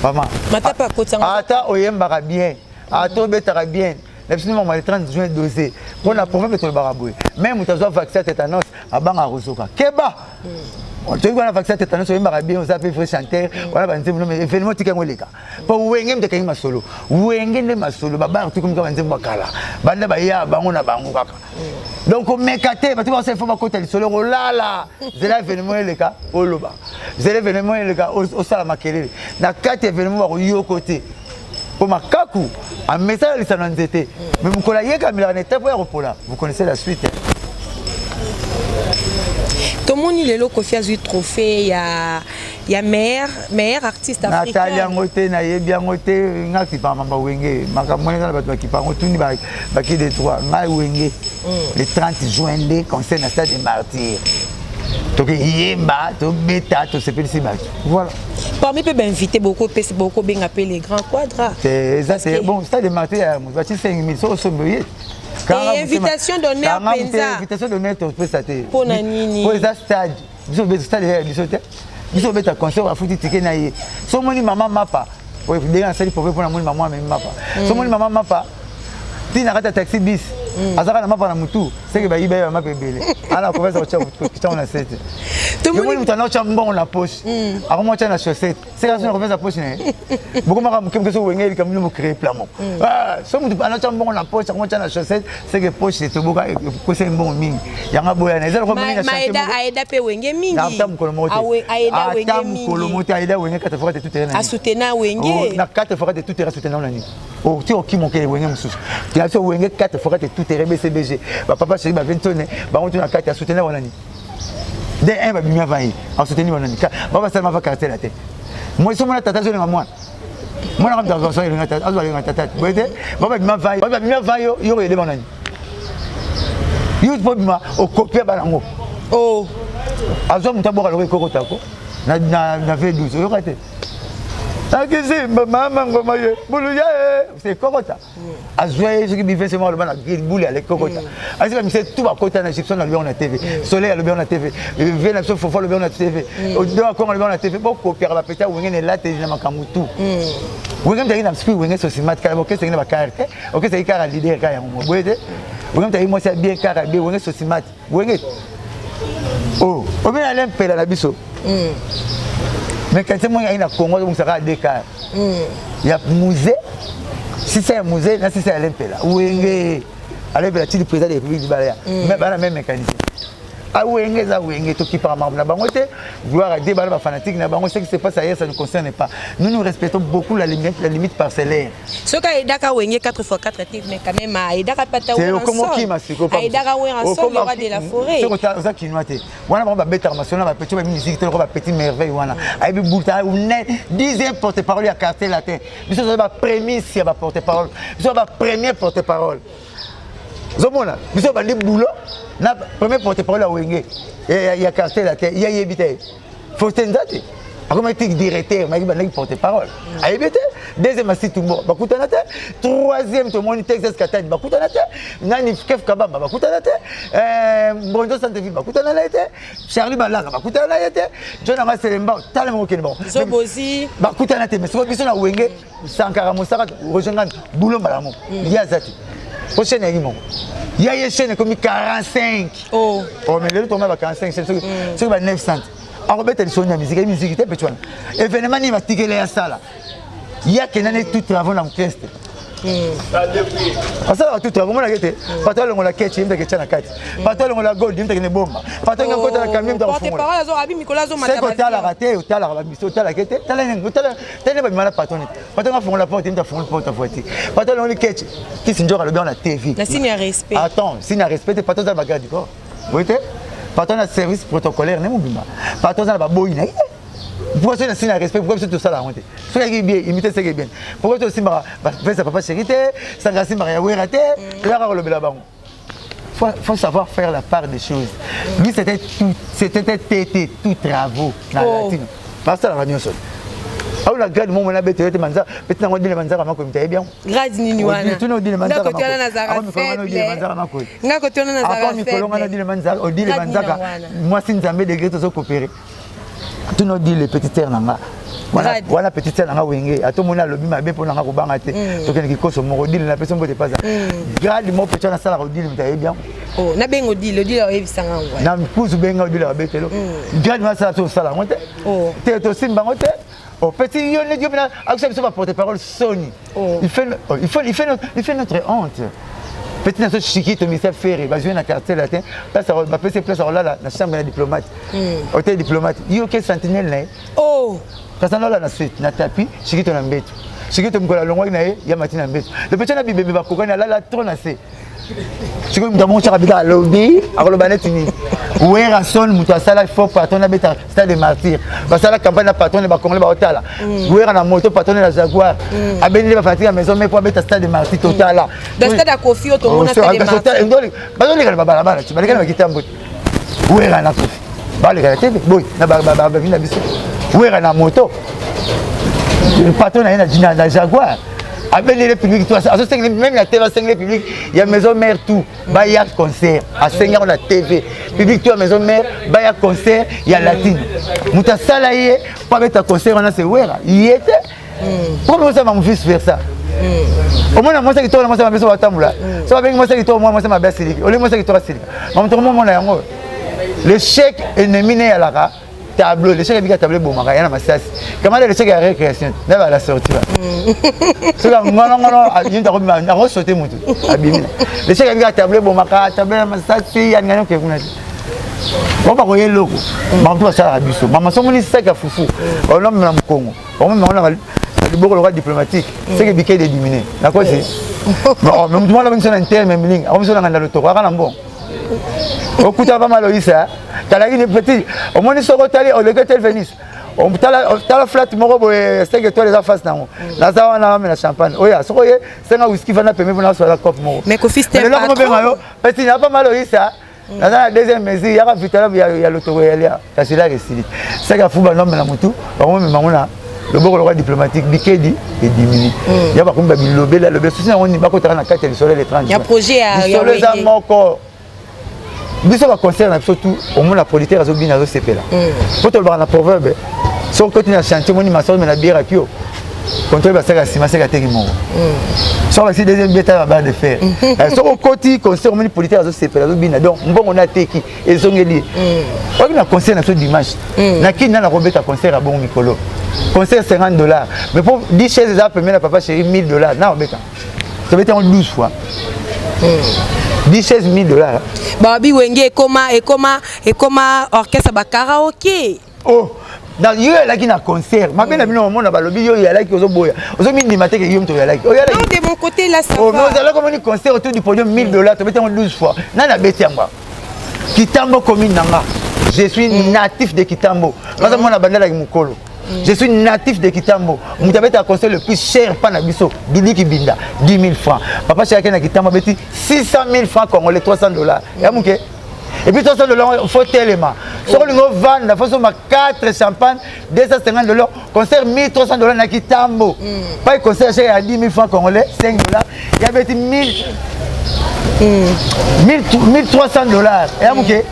vraiment. Matapa akota. Ata oyembaka bien, ata obetaka bien, na biso mama le 30 juin dosé mpona proverbe tolobaka boye. Même moto azwa vaccin tétanos abangaka kozoka keba. Toyebi wana vaccin tétanos, oyembaka bien, oza mpe vrai chanteur wana, banzembo no événement tika yango eleka, mpo Wenge moto ekangi masolo, Wenge nde masolo babar tukomika banzembo bakala banda baya bango na bango kaka. Donc omeka te, bato basala fo bakota lisolo kolala. Zela événement eleka, oloba. Zela événement eleka, osala makelele na kati événement, bakoyoko te, mpo makaku amesala lisano ya nzete, mais mokolo ayekamelaka na etape ya kopola. Vous connaissez la suite. Tomoni lelo Kofi azwi trophée ya meilleur artiste africain. Natali yango te, nayebi yango te. Nga kipaka mamba Wenge, makambo wana eza na bato bakipa yango. Tuni baki de trois. Ngai Wenge, le 30 juin nde concert na Stade de Martyr, tokeyemba, tobeta, tosepelisi bato, voilà. Parmi mpe bainvité bokopesa, bokobenga mpe les grands quadras? Eza te bon, Stade de Martyr ya moto bati 5000, so osombi oye. Invitation d'honneur mpenza. Invitation d'honneur topesa te. Mpo na nini? Po eza stade, biso obeta stade ya biso te. Biso obeta concert, bafuti ticket na ye. So omoni mama mapa ndenge asali problème mpona moni mama amemi mapa, so omoni mama mapa ntina kati ya taxi bis, azaka na mapa na mutu, seke bayiba ye bamapa ebele ana kopesa kotyango na sete. Tomoni moto ana otya mbongo na poche, akoma otya na chaussette, seke aso na kopesa poche na ye. Bokomaka moke moke, so Wenge likambo bino bocrée plan moko. So moto ana otya mbongo na poche, akoma otya na chaussette, seke poche etoboka, ekosa ye mbongo mingi. Yango aboyana eza lokola aida mpe Wenge mingi. Ata mokolo moko te, ata mokolo moko te aida Wenge 4 fois 4 tout terrain. Asutena Wenge. Na 4 fois 4 tout terrain asutena na nini? Ti okima okele Wenge mosusu tina biso Wenge 4 fois 4 tout terrain, BCBG, bapapa chéri, baventone, bango tu na kati asutena wana nini? De un babimi avant ye, asoutenir wana nini? Ba basalama va Quartier Latin. Moi so mona tata azolinga mwana, mwana kamta azolinga tata boye te. Ba babima va, ba babima va yo, yo koyede bango nani? Yo mpo bima okopia banango. Oh. Azwa moto aboka loko ekokotako na V12, oyoka te akisimba mama ngoma ye bulu ya ye se kokota. Azwa ye soki bivese moko aloba na bule ale kokota, azika mise tu bakota na Egyption, alobi yango na TV, Soleil alobi yango na TV, ve na biso Fofo alobi yango na TV, do Akongo alobi yango na TV. Bokopiaka bapeta Wenge na elateli na makambo tu. Wenge mutaki na esprit Wenge socimat kala bokeseki na bakare te, okeseki kaka leader kaka yango mo boye te. Wenge mutaki mwasi ya bien kaka bien Wenge socimat Wenge oh obina ale mpela na biso. Mais kanisa moko ayi na Congo azobongisaka deux car ya musée, sisa ya musée na sisa ya lempela. Wenge alempela tili président de la République libala ya mais bana même mécanicien. Awenge eza wenge, tokipaka makambo na bango te. Gloire à Dieu, bana bafanatique na bango. Ce qui se passe ailleurs, ça ne concerne pas nous. Nous respectons beaucoup la limite parcellaire. Soki ayedaka Wenge 4 x 4 te, mais quand même ayedaka pata. Okoma sikoyo. Ayedaka Werrason, le roi de la forêt. Oza kinois te. Wana bango babetaka masolo na bapetits, bayebi musique te. Loko bapetits merveille wana ayebi buta 10e porte parole ya Quartier Latin. Biso toza baprémices ya baporte parole, biso bapremier porte parole. Ozomona biso bandi boulot na premier porte parole ya Wenge, ya Quartier Latin. Ye ayebi te, Faustin Nzate akomaki ti directeur, mayaki bandaki porte parole, ayebi te. Deuxième, Asitumbo, bakutana te. Troisième, tomoni Texas Katani, bakutana te. Nani, Kef Kabamba, bakutana te. Mbonzo Santeville, bakutana na ye te. Charlie Balanga, bakutana na ye te. John anga Selemba, talama okende bango. Zobozi. Bakutana te. Mais soko biso na Wenge, Sankara, Mosaka, Roger Ngani, boulot mbala moko. Ye aza te po chaîne yaki moko ya ye, chaîne ekomi 45. Oh. Oh, mais lelo tokoma ba 45 chaîne, soki ba 900 akobeta lisolo ya musique, musique te. Mpe wana événement nini batikele ya sala, ye akenda ne tout travaux na orchestre, asalaka tout travaux. Omonaki te bato alongola keche, ye mutaki etya na kati, bato alongola gold, ye mutaki na ebomba, bato alinga kota na camion, mutu akofungola. Mikolo azomata. Seke otalaka te, otalaka bamiso, otalaka te. Tala nde babima na patron te. Patron afongola porte, ye mutu afongola porte ya voiture. Patron alongoli keche, kisi nzoka alobi na TV. Na signe ya respect. Attends, signe ya respect te. Patron aza na bagarde du corps, boye te. Patron na service protocolaire ne mobimba, patron aza na baboyi na ye. Pourquoi soki na signe ya respect, pourquoi biso tosala yango te? Soki ayaki bien imité, seke bien. Pourquoi tosimbaka bapesa papa chéri te, sanga asimbaka ya Wera te? Toyaka kolobela bango. Faut savoir faire la part des choses. Lui, c'était tout, c'était TT, tout travaux na latino, basalaka nyonso. Awa na grade mo mona betele te, manza peti nango dile manzaka makomi tayebi yango. Grade nini wana? Tuna odile manzaka. Nga kote wana nazalaka faible, nga kote wana nazalaka. Mikolo ngana odile manzaka, odile manzaka mwasi Nzambe degré tozokopere. Tuna odile, petite sœur na nga wana, petite sœur na nga Wenge. Atomoni alobi mabe mpo na nga, kobanga te. Tokende kikoso moko, odile napesi mbote paza grade moko peti wana asalaka. Odile moto ayebi yango. Nabenga Odile, Odile oyebisanga ngo. Na kuzu benga Odile, abetelo grade wana asala. So osala yango te te, tosimba yango te. Petit yo neti yo mpena akisa biso baporte parole soni. Il fait notre honte. Petit na so Chikito, misa Ferre bazwi na Quartier Latin, place bapesi place akolala na chambre ya diplomate, hôtel diplomate. Yo ke sentinelle na ye. Kasi alala na suite na tapis, Chikito na mbeto. Chikito mokolo alongwaki na ye ya mati na mbeto, le petit na bibembe bakokani, alala trop na se. Sikoyo moto amongo tiaka bika alobi, akoloba neti nini? Werrason moto asala fort patron abeta Stade de Martyr, basala campagne na patron, bacongolais baotala Wera na moto, patron na Jaguar, abendeli bafanatike ya Maison Mère po abeta Stade de Martyr, totala. Stade ya Kofi oyo tomona, Stade de Martyr. Bazoleka na babalabala ti baleka na bakitambo te. Wera na Kofi baleka na tv boy na bavi na biso. Wera na moto, patron na ye na Jaguar, abendeli public to azosengeli même na TV, asengeli public ya Maison Mère tout baya concert, asengi yango na TV, public tout ya Maison Mère baya concert ya latine. Moto asala ye mpo abeta concert wana, se Wera ye te. Mpo osala vice versa, omona mwasi kitoko na mwasi mabe so batambola, so babengi mwasi kitoko, mwa mwasi mabe asiliki, olingi mwasi kitoko asilika. Mamoto komomona yango, l'échec ennemi ne eyalaka tableau. L'échec ebika tableau ebomaka ya na masasi kamada. L'échec ya récréation na bala sorti ba soki ngolongolo ye akobima, akosote motu abimi. L'échec ebika tableau ebomaka tableau ya masasi ya ngani. Oke kuna te, bango bakoya eloko bango basalaka biso. Mama somoni saki ya fufu banomema na mokongo, bango na liboko lokola diplomatique, seke bike de diminuer nakosi. Mais motu mwana biso na interme milingi akomiso na nganda lotoko aka na mbongo okuta pa maloyisa talaki ni petit. Omoni soki otali oleki tel Venise, tala flat moko boye 5 étoiles eza face nango. Naza wana amela champagne oya, soki oye senga whisky, fanda pembe mpona aswala cope moko. Lelo komobenga yo petit na pa maloyisa, naza na deuxième mesure yaka vitala ya lotoko yalia, kasi laka esili saki afu banomela motu bango na loboko lokola diplomatique, bikedi edimini ya bakomi babilobela lobela susi yango nini bakotaka na kati ya lisolo ya l'étranger. Lisolo eza moko. Biso baconcert na biso tu, omona producteur azobina, azosepela. Po tolobaka na proverbe, soki okoti na chantier, omoni maso na bière apio contrôle, basaka ya nsima seka teki moko, soki basi deuxième bière, tala babarre de fer. Soki okoti concert, omoni producteur azosepela, azobina, donc mbongo na ateki ezongeli ye. Oki na concert na biso dimanche na kini, nana kobeta concert ya bongo mikolo, concert 50 $, mais po 10 chaise eza pembeni na papa chéri, 1000 $ na obeta, tobeti yango 12 fois. 10 000 dollars. Babi Wenge ekoma ekoma ekoma orchestre ba karaoké. Oh, na yo oyalaki na concert mabe na bino, omona balobi yo oyalaki, ozoboya, ozomindima te ke yo moto oyalaki. Non, de mon côté là, ça Oh, va. Ozalaki, omoni concert autour du podium, 1000 dollars, tobeti yango 12 fois. Nani abeti yango? Kitambo, commune na nga. Je suis natif de Kitambo. Baza mwana bandalaki mokolo. Je suis natif de Kitambo. Moto abetaka concert le plus cher mpa na biso, Dudu Kibinda, 10 000 francs. Papa Chéri na Kitambo abeti 600 000 francs congolais, 300 dollars ya moke. Et puis 300 dollars, faut telema. Soki olingi ovanda, faut soma 4 champagne, 250 dollars. Concert 1300 dollars na Kitambo. Pai concert cher ya 10 000 francs congolais, 5 dollars, ya beti 1000 1300 dollars eya moke.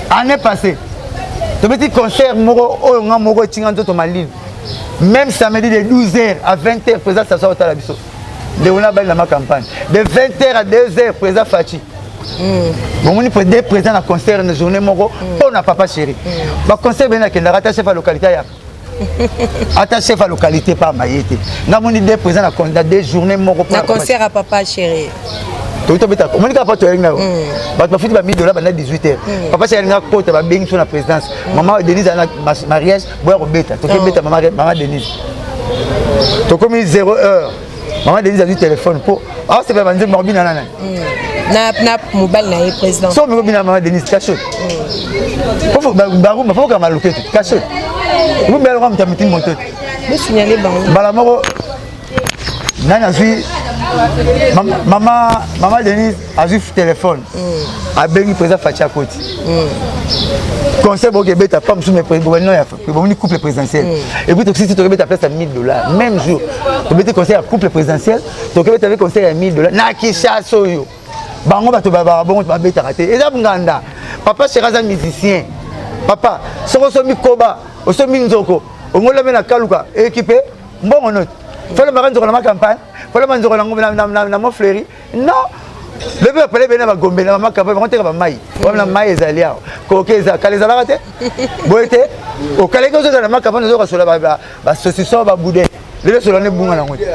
Année passée tobeti concert moko oyo nga moko etinga nzoto malili. Même samedi, de 12 heures à 20 heures, président Sassou otala biso, ndeko na bali na ma campagne. De 20 heures à 2 heures, président Fatshi. Bomoni deux président na concert na journée moko mpo na Papa Chéri. Baconcert bene nakendaka, ata chef ya localité ayaka, ata chef ya localité pa maye te. Nga moni deux président na deux journée moko. Na concert ya Papa Chéri. Toki tobeta, omoni kaka mpo toyelingi na bato bafuti ba 1000 dollars banda 18 heures. Papa Chéri alinga kota, babengi so na présidence, mama Denise aza na mariage, boya kobeta. Tokebeta mama Denise, tokomi 0 heure, mama Denise azwi téléphone mpo aosepela banzembo bakobina na nani? Na mobali na ye président. So omengi obina mama Denise kasho, barumba fo okanga loketo kasho, obela moto ya mitini moto. Bosignale bango. Mbala moko nani azwi mama Denise azwi téléphone, abengi président Fatshi, akoti conseil, boki ebeta pa mosusu bomoni couple présidentiel. Et puis tokisi, tokebeta place ya 1000 dollars. Même jour tobeti conseil ya couple présidentiel, tokebeta mpe conseil ya 1000 dollars na Kinshasa. Oyo bango bato babaka bongo, babetaka te, eza nganda. Papa Chéri aza musicien. Papa, soki osombi koba, osombi nzoko, ongolami na kaluka équipe mbongo note, folomaka nzoko na macampagne, foloma nzoko na Montfleury. Non, lobi bapale bene na bagombe na bamacampagne, bango teka bamai wana, mai ezali awa, koke eza kala ezalaka te boye te. Okaleki, ozozala na macampagne, ozokasola basaucisson, baboudin. Lelo solo wana ebunga nango te.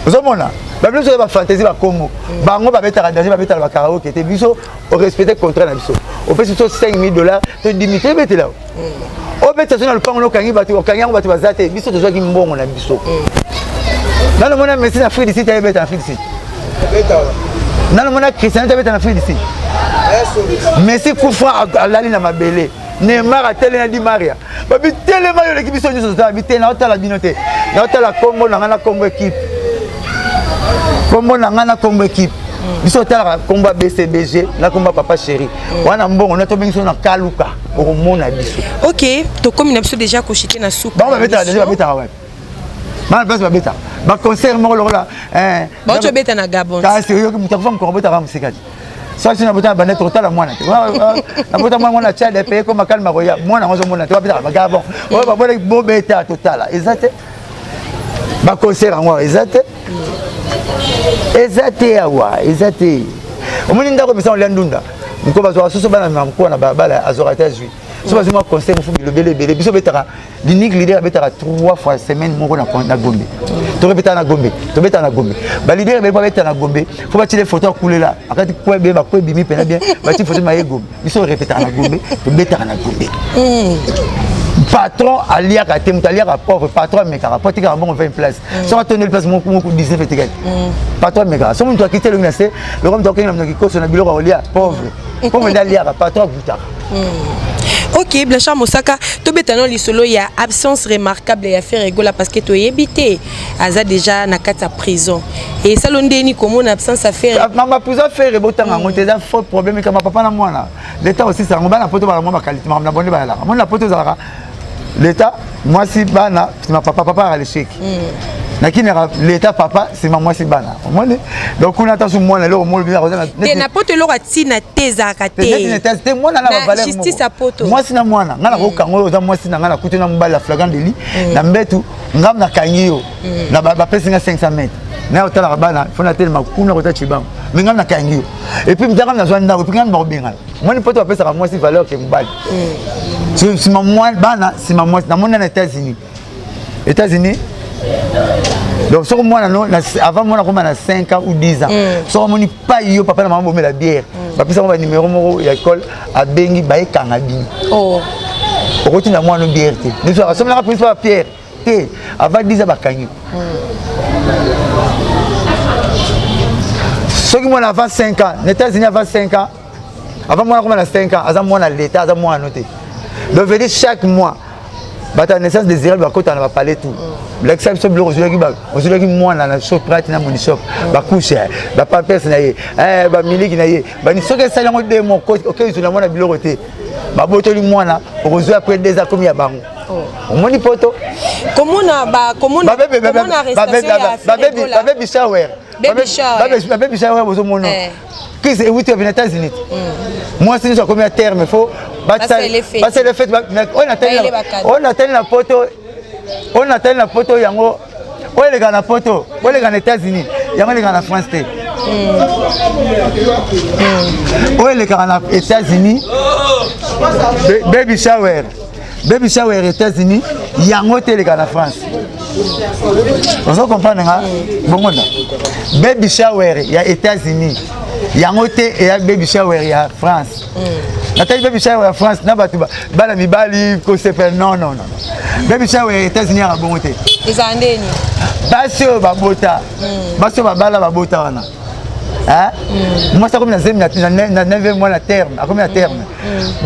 Ozomona babilo biso bafantaisie, bakongo bango babetaka danger, babetaka bakaraoke te. Biso orespecte contrat na biso, opesi biso 5000 dollars to 10 000, toyebetela obetisa so na lopango, nokangi bato, okangi yango, bato baza te. Biso tozwaki mbongo na biso. Nano mona Messi na Afrique du Sud ayebeta na Afrique du Sud? Nano mona Cristiano abeta na Afrique du Sud? Messi kufa, alali na mabele. Neymar atele na Di Maria, babi telema, yo oleki biso nyonso. Totala bi te, naotala bino te, naotala kombo na ngai na kombo équipe, kombo na ngai na kombo équipe. Biso otalaka kombo ya BCBG na kombo ya Papa Chéri wana. Mbongo na tobengi biso na kaluka, okomona biso. Ok, tokomi na biso déjà koshite na suka. Bango babetaka déjà, babetaka wapi? Bana place babetaka baconcert moko lokola Bauti obeta na Gabon. Kasi oyoki moto akufa, mokolo obetaka mosika te. Soki so nabota bande, tokotala mwana te. Nabota mwana, mwana Tchad epeye koma kalma, koya mwana yango ozomona te. Babetaka bagabon oyo babonaki, bobeta totala, eza te. Baconcert yango eza te, eza te awa, eza te. Omoni ndako emesa olia ndunda, moko bazwaka soso, bana mama na balabala azwaka te, azwi so bazwi mwa conseil mofu, bilobele ebele. Biso obetaka, l'unique leader abetaka trois fois semaine moko na Gombe. Tokobetaka na Gombe, tobetaka na Gombe. Baleader ebele mpo abetaka na Gombe, fo batile photo akulela akati kwe bien, bakwe ebimi mpena bien, bati photo maye Gombe. Biso orepetaka na Gombe, tobetaka na Gombe. Patron aliaka te, moto aliaka pauvre. Patron amekaka po atikaka mbongo 20 place, soki atondeli place moko 19 etikali. Patron amekaka, soki moto akiti elongi na se loko, moto akokenge na moto kikoso na biloko ya kolia. Pauvre, pauvre nde aliaka, patron agutaka. Ok, Blanchard Mosaka, tobeta no lisolo ya absence remarquable ya Ferre Gola, parce que toyebi te, aza déjà na kati ya prison. Esalo ndeni komona absence ya Ferre? Mama, prison Ferre botanga yango te, eza faux problème kama papa na mwana. L'état osisa yango, bana poto bala mwa baqualité, makambo na bonde bayalaka. Moni na poto ezalaka l'état, mwasi, bana, nsima papa. Papa aka lesheki nakinaka l'état, papa nsima mwasi, bana. Omoni donc kuna ata su mwana eloko molo. Te, na poto eloko atina te, ezalaka te. Te, mwana na bavaleur. Justice ya poto. Mwasi na mwana, ngai nakokanga oyo oza mwasi na ngai, nakuti na mobali ya flagrant délit na mbetu, ngai nakangi yo, bapesi nga 500 mètres naye otalaka bana, fo natelema kuna kota cibango, mais ngai nakangi yo. Et puis mutaka nazwa ndako, et puis ngai bakobengana. Moni poto bapesaka mwasi valeur ke mobali, nsima bana, nsima mwasi. Namoni na États-Unis, États-Unis Donc soki mwana no avant mwana akoma na 5 ans ou 10 ans, soki amoni pai yo papa na mama bomela bière, bapesa ngo banimero moko ya école, abengi bayekanga bino. Oh. Okotinda mwana bière te, biso asomelaka principal ya pierre te avant 10 ans, bakangi. Soki mwana avant 5 ans na États-Unis, avant 5 ans, avant mwana akoma na 5 ans, aza mwana l'État, aza mwana no te. Donc veut dire chaque mois bato ya naissance désirable bakota na bapale tout. Lakisa biso biloko ozwelaki mwana na Shoprite, na Monishop, bacouches, bapampers na ye, bamiliki na ye. Bani soki esali yango 2 mois, oke ozwela mwana biloko te, babotoli mwana. Okozwa après 2 ans, komi ya bango. Omoni poto. Komona ba komona komona arrestation ya Ferre. Bababy shower. Baby shower. Baby shower bozomona crise ewuti wapi? Na États-Unis. Mwasi nyonso akomi ya terme, faut basala fête. Basala fête. Oyo natali na poto, oyo natali na poto, yango oyo elekaka na poto, oyo elekaka na États-Unis, yango elekaka na France te. Oyo elekaka na États-Unis, baby shower, baby shower États-Unis, yango te elekaka na France. Ozo comprendre nga bongo? Na baby shower ya États-Unis, yango te eya baby shower ya France. Natali baby shower ya France na bato bana mibali kosepela. Non, non, non, baby shower ya États-Unis yaka bongo te. Ezala ndeni? Basi oyo babota, basi oyo babala, babota wana, mwasi akomi na zemi na 9 mois, na terme, akomi na terme,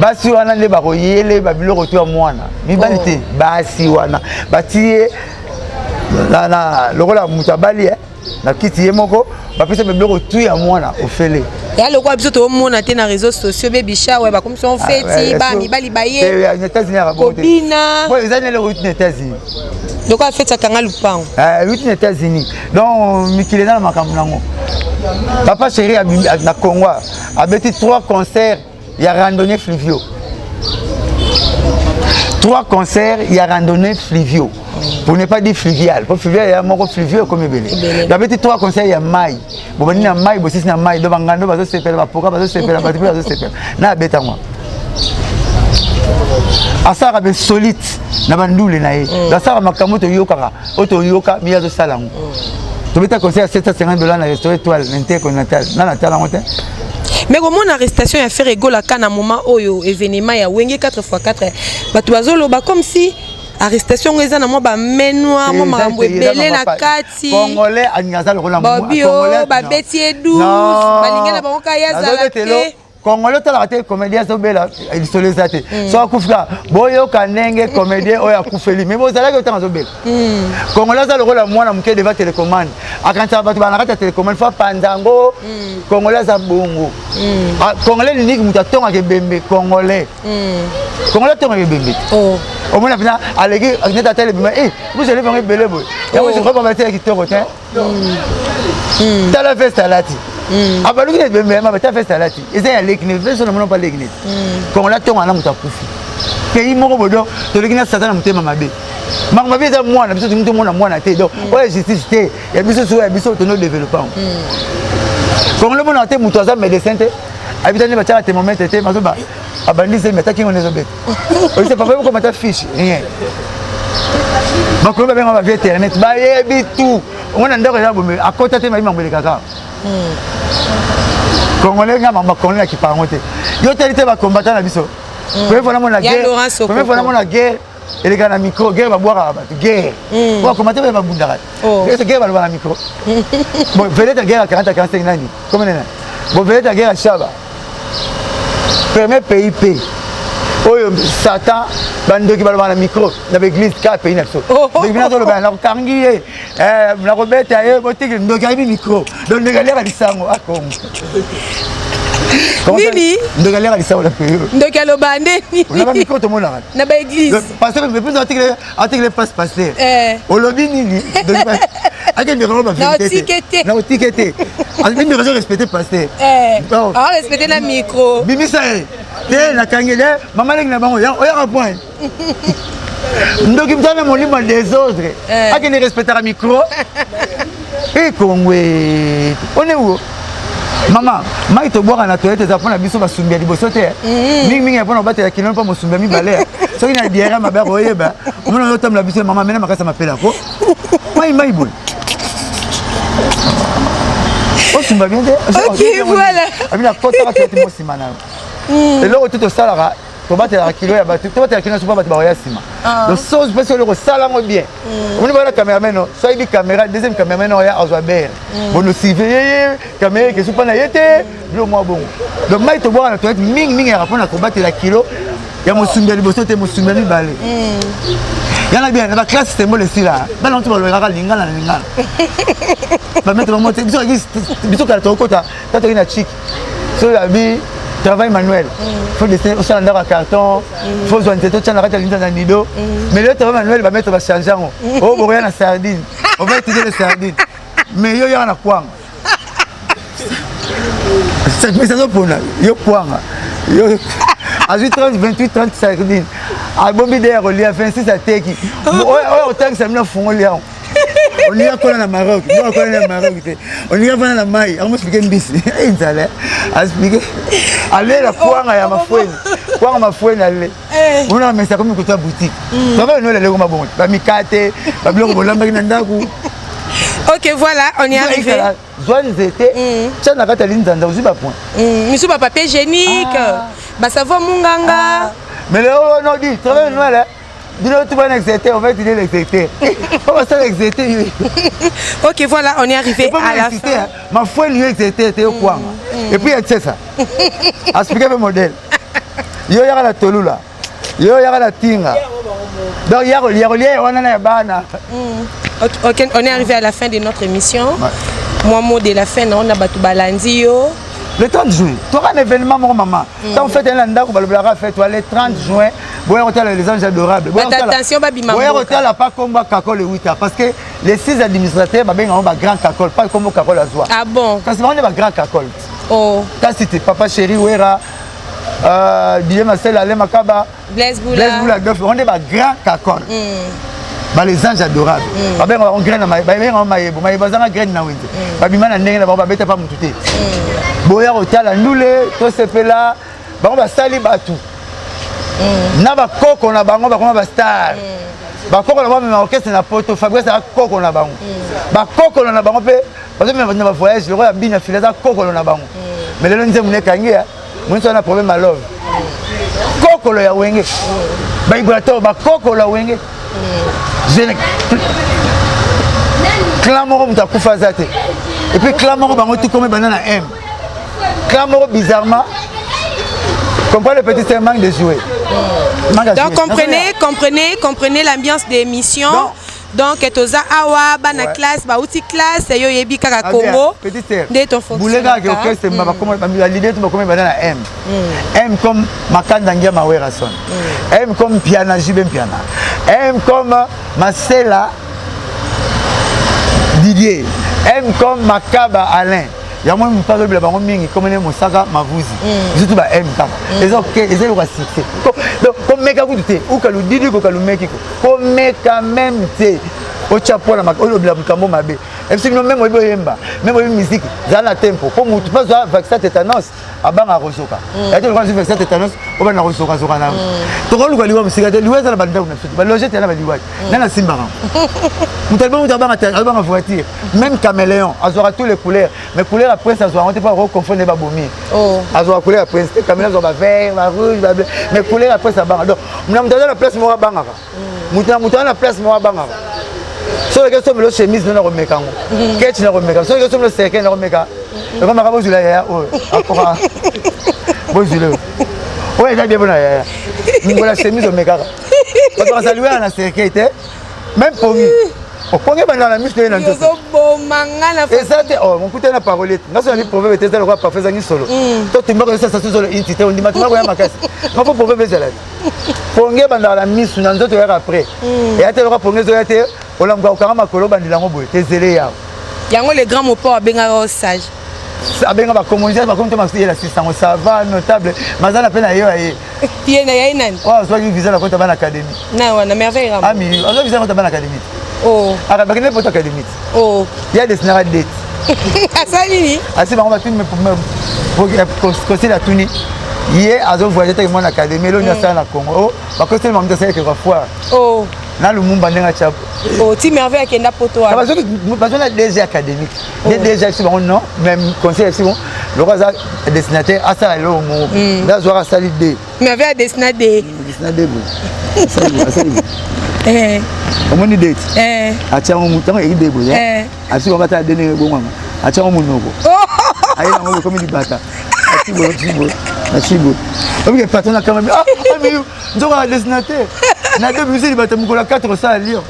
basi wana nde bakoyele babiloko to ya mwana. Mibali te. Basi wana batie lokola moto abali na kiti ye moko, bapesa biloko tu ya mwana ofele. Ya lokola biso toomona te na réseaux sociaux, baby shower bakomisi on feti, ba mibali baye kobina. Eza nele euti na États-Unis. Lokola feti akanga lupango. Euti na États-Unis. Donc mikili eza na makambo nango. Papa Chéri na Congo abeti trois concerts ya randonnée fluvio, trois concerts ya randonnée fluvio, pour ne pas dire fluvial, po fluvial ya moko, fluvio ekomi ebele. Babeti trois concerts ya mai, bobandi na mai, bosisi na mai. Do bangando bazosepela, bapoka bazosepela, bato mpe bazosepela. Na abetango, asalaka bainsolite na bandule na ye, asalaka makambo toyokaka, oyo toyoka mi azosala yango. Tobeta concert ya 750 $ na restaurant Étoile na Intercontinental. Na natala yango te. Mais komona arrestation ya Ferre Gola ka na moment oyo événement ya Wenge 4x4, bato bazoloba comme si arrestation ngo eza na mwa bamain noire, mwa makambo ebele na kati. Congolais alingi aza lokola Babi oyo babeti ye 12, balingi na bango ka ye azala te. Congolais otalaka te, comédien azobela, lisolo eza te. So akufika, boyoka ndenge comédien oyo akufeli, mais bozalaki otanga azobela. Congolais aza lokola mwana moke devant télécommande, akanisaka bato bana kati ya télécommande, faut apanza yango. Congolais aza bongo. Congolais liniki moto atongaka ebembe. Congolais, congolais atongaka ebembe te. Omona mpena aleki neti atala ebembe, bozali bango ebele boye. Yango je crois bamatela kitoko te. Tala veste alati, abaluki na ebembe ya maba. Ta veste alati eza ya leki ne, veste namona mpa leki neti. Congolais atonga na moto akufi. Pays moko bodo toleki na satan na motema mabe. Makambo mabe eza mwana biso, tolingi tomona mwana te. Donc oyo justice te ya biso, soki ya biso tono développe yango. Congolais monaka te, moto aza médecin te, abita nde batiaka thermomètre te, mazoba abandi zemi, ataki ngo nde ezobeta. Oyise papa yokomata fiche rien. Bakolo babenga bavie internet, bayebi tout. Omona ndako eza bombe, akota te, mayebi mambo elekaka. Congolais nga mama congolais nakipa yango te. Yo tali te, bacombattant na biso, première fois namona guerre, première fois namona guerre eleka na micro. Guerre babwakaka bato, guerre po bacombattant baye babundaka te, guerre baloba na micro. Bon, vedette ya guerre ya 40 45 nani comme nani? Bon, vedette ya guerre ya Shaba, premier pays pe oyo satan bandoki balobaka na micro na baeglise kaka pays na biso. Ndoki bina azoloba, nakokangi ye, nakobeta ye, botiki. Ndoki ayebi micro. Donc ndoki aliaka lisango akongo. Nini? Ndoki aliaka lisango na pays. Ndoki aloba ndeni? Na bamicro tomonaka. Na baeglise. Pasteur mpe atikele passe, pasteur olobi nini? Akendeka ngo bavérité te, na otike te. Ndeko azo respecte pasteur. Respecte na micro. Bimisa ye te, nakangeli mama lengi na bango oyaka point. Ndoki mutana na molimo ya désordre akende respectaka micro ekongwe one wo. Mama mai tobwaka na toilette eza mpona biso basumbi ya liboso te, mingimingi ya mpona kobatela kino mpo mosumbi ya mibale soki na diarrhée mabe akoyeba. Omona ozotambola biso, mama mena makasi ya mapela ko. Mai mai boye. Osumba bien te. Ok, voilà. Abina kotaka toilette mo nsima na yo. Eloko te tosalaka, tobatelaka kilo ya bato, tobatela kilo nyonso mpo bato bakoya nsima. Donc soki mpesi eloko, osala yango bien. Omoni bana cameraman, no so ayebi caméra, deuxième cameraman oya azwa bere bono surveille ye caméra ekesu mpa na ye te, bilo mwa bongo. Donc mai tobwaka na toilette mingi mingi yaka mpona kobatela kilo ya mosumbi ya liboso te, mosumbi ya mibale yana bien. Na baclasse symbole esila, bana moto balobekaka lingala na lingala, bamaître bango te. Biso biso kala tokokota ta toki na chiki, so abi travail manuel, faut dessiner, osala ndako ya carton, faut ozwa nzete otya na kati ya linza na nido. Mais lelo travail manuel, bamaître bachange yango: oyo bokoya na sardine, on va étudier les sardines. Mais yo yaka na kwanga, mais azopona yo kwanga, yo azwi 30, 28, 30 sardine, abombi de ya kolia 26, ateki oyo otangisa bino, afungoli yango. Olingi akola na Maroc, bo akola na Maroc te, olingi avanda na mai, akomoexpliquer mbisi nzala, aexpliquer alela kwanga ya mafweni, kwanga mafweni ale omona mesa komi kota boutique. Travail noel aleko mabongo, bamikate, babiloko bolambaki na ndako. Ok, voilà, on est arrivé. Zwa nzete, tia na kati ya linzanza, ozwi bapoint. Misu bapapier hygiénique, basavon munganga. Mais lelo no di travail noel bino tout bon exercer, on va étudier l'exercer, on va ça l'exercer. Ok, voilà, on est arrivé à la fin. Ma foi lui exercer te yo kwanga et puis c'est ça, expliquer le modèle. Yo yaka na tolula, yo yaka na tinga, donc ya kolia kolia wana na ya bana. Ok, on est arrivé à la fin de notre émission. Moi, mot de la fin, on a bato balandi yo. Le 30 juin toka na événement moko, mama. Ntango fête na ndako, balobelaka fête wa le 30 juin. Boya kotala les anges adorables. Attention, babima. Boya kotala pa kombo kakol ewita, parce que les six administrateurs babengaka bagrand kakol, pas kombo kakol azwa. Ah bon? Kasi bango nde bagrand kakol. Oh. Kasi te papa chéri Wera, Didier Masel, Ale Makaba, Blaise Boula. Blaise Boula Goff, bango nde bagrand kakol, ba les anges adorables. Babengaka bango graine, babengaka mayebo mayebo azanga graine na wenze, babima na ndenge na bango, babeta pa mutu te. Boya kotala ndule, tosepela. Bango basali bato na bakoko na bango, bakoma bastar. Bakoko na bango bamema orchestre na poto. Fabrice aza koko na bango, bakokolo na bango mpe bazomema na bavoyage lokola bina fili, aza kokolo na bango. Mais lelo nzembo nekangi ya moninso wana, problème ya love. Kokolo ya Wenge, baibrator, bakokolo ya Wenge, clan moko moto akufa aza te. Et puis clan moko, bango tukome banda na M, clan moko bizarrement comprends le petit, c'est un manque de jouer. Manque Donc comprenez, comprenez, comprenez l'ambiance des émissions. Donc toza awa, bana classe bauti classe, yo yebi kaka Congo nde ton buleka ke orchestre bakoma baleader to bakoma banda na M. M comme Makanda Ngiama Werrason, M comme Piana JB Piana, M comme Masela Didier, M comme Makaba Alain. Yango moto azolobela bango mingi komene mosaka mavuzi, surtout ba M kaka. Eza eza eloko ya succès. Donc komeka kutu te, uka ludidi koka lumeki, komeka même te otya mpona olobela likambo mabe. Epesi bino même oyebi oyemba, même oyebi musique, zala na tempo mpo motu mpo azwa vaccin tétanos, abangaka kozoka ya te. Lokola azwi vaccin tétanos, obanda kozokazoka na tokoluka liwa mosika te. Liwa eza na bandako na biso te, baloge te na baliwa te. Nani asimbaka moto aliba? Moto abanga voiture, même caméléon azwaka tous les couleurs, mais couleur ya prince azwaka yango te mpo akoconfondre babomi. Azwaka couleur ya prince te. Caméléon azwaka bavert, barouge, bableu, mais couleur ya prince abanga. Donc na moto aza na place moko abangaka, moto na moto aza na place moko abangaka. Soki oke somelo chemise no na komeka yango, keti na komeka, soki oke somelo cercueil na komeka, ekomaka bozwila yaya oyo akoka, bozwila oyo, oyo eza bien mpona yaya. Ngola chemise omekaka, bato bazali wana na cercueil te. Même pongi, opongi ebandaka na miso ye na nzoto. Ozoboma nga na Eza te mokuta na parole te. Nga so nali proverbe te, eza lokola parfum ezangi solo. To tumbaka esasa so solo inti te, ondima tumbaka ya makasi nga mpo proverbe ezala te. Pongi ebandaka na misu, na nzoto eyaka après. Eya te lokola pongi ezoya te, olamuka okanga makolo, obandela yango boye te, zele yawo. Yango le grand Mopao abengaka o sage. Abenga bakomonisa bakomi te masiyela sisango, ça va notable maza na mpe na ye aye. Ye na yaye nani? Oyo azwaki visa na kota bana académie. Na wana Merveille Ramo. Ami azwaki visa na kota bana académie. Oh. Akabaki poto académie. Oh. Ya desinaka date. Asali nini? Asi bango batuni, kosila atuni ye azovoyage teke mwana académie eloni asala na Congo. Bakoseli mamutu asala ekeka foire. Oh. Na Lumumba ndenge atya. Oh, ti Merveille akenda poto wana. Bazoki bazo na DG académique. Nde DG si bango non, même conseil si bon. Loko aza dessinateur asala eloko moko. Nde azwaka asali D. Merveille adessina D. Dessina D boye. Asali asali. Eh. Omoni D ti. Eh. Atia yango ntango eyaki D boye. Eh. Asi bango atala D ndenge ebongwama. Atia yango monoko. Aye yango ekomi libata. Ati boye, ati boye. Ati boye. Obike patron na kama ah, ah, nzoka na dessinateur na deux biso libata mokolo ya 4 osala lion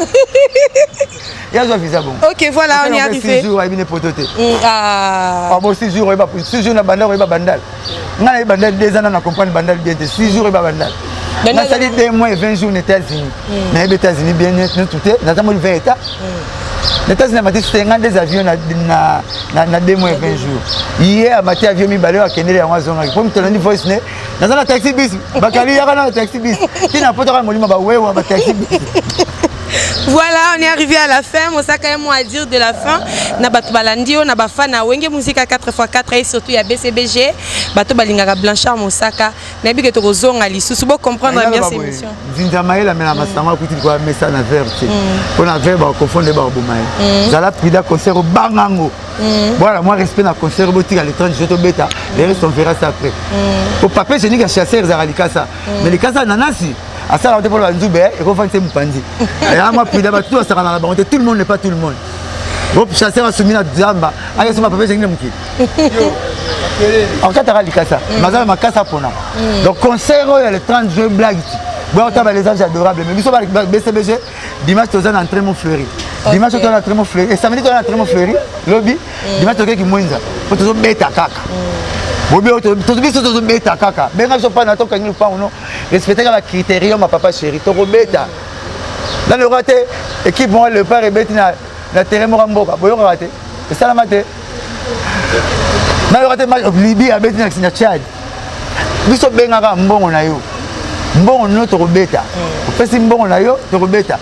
ye azwa visa bongo. Ok, voilà, on est arrivé. 6 jours ayebi ne poto te. Ah. Ah bon, 6 jours oyeba, 6 jours na bandal, oyeba bandal. Ngai nayebi bandal 2 ans na comprendre bandal bien te. 6 jours oyeba bandal. Nasali 2 mois et 20 jours na États-Unis, nayebi États-Unis bien netu te. Nazamoli 20 états na États-Unis, amati 52 avions na 2 mois et 20 jours. Ye amati avion mibale oyo akendeli yango, azongaki po mitolandi voice ne naza na taxi bis, bakali yaka na taxi bis ntina potaka molimo bawewa ba taxi bis. Voilà, on est arrivé à la fin. Mosaka, un mot à dire de la fin. Na bato balandi yo, na bafan na Wenge Musica 4x4 et surtout ya BCBG. Bato balingaka Blanchard Mosaka. Nayebi ke tokozonga lisusu. Bo comprendre bien cette émission. Nzinza mayele amela masango akuti likolo ya mesa na verre te, mpo na verre bakoconfondre, bakoboma ye. Zala prida, concert obanga yango. Voilà, moi respect na concert, botika le 30 juillet tobeta, le reste on verra ça après. Po papier hygiénique ya chasseur ezalaka likasa, mais likasa nanasi asalaka te mpona banzube ekofandisa mopanzi ya mwa prida. Bato basakana na bango te, tout le monde n'est pas tout le monde. Bo chasseur asumi na zamba, akesoma papier hygiénique na mokili, akataka likasa mazala makasa mpona. Donc concert oyo ya le 30 juin, blague ti boya ba les anges adorables. Mais biso BCBG, dimanche toza na entraînement Fleury, dimanche toza na entraînement Fleury et samedi toza na entraînement Fleury. Lobi dimanche tokeki Mwenza po tozobeta kaka bobi, biso tozobeta kaka. Benga biso mpana tokangi lupango no, respecteka bacritérium ya papa chéri, tokobeta. Nani yoka te équipe moko Léopard ebeti na terrain moko ya mboka, boyokaka te, esalama te. Nayoka te Libye abeti na Tchad. Biso bengaka mbongo na yo, mbongo no tokobeta. Opesi mbongo na yo, tokobeta.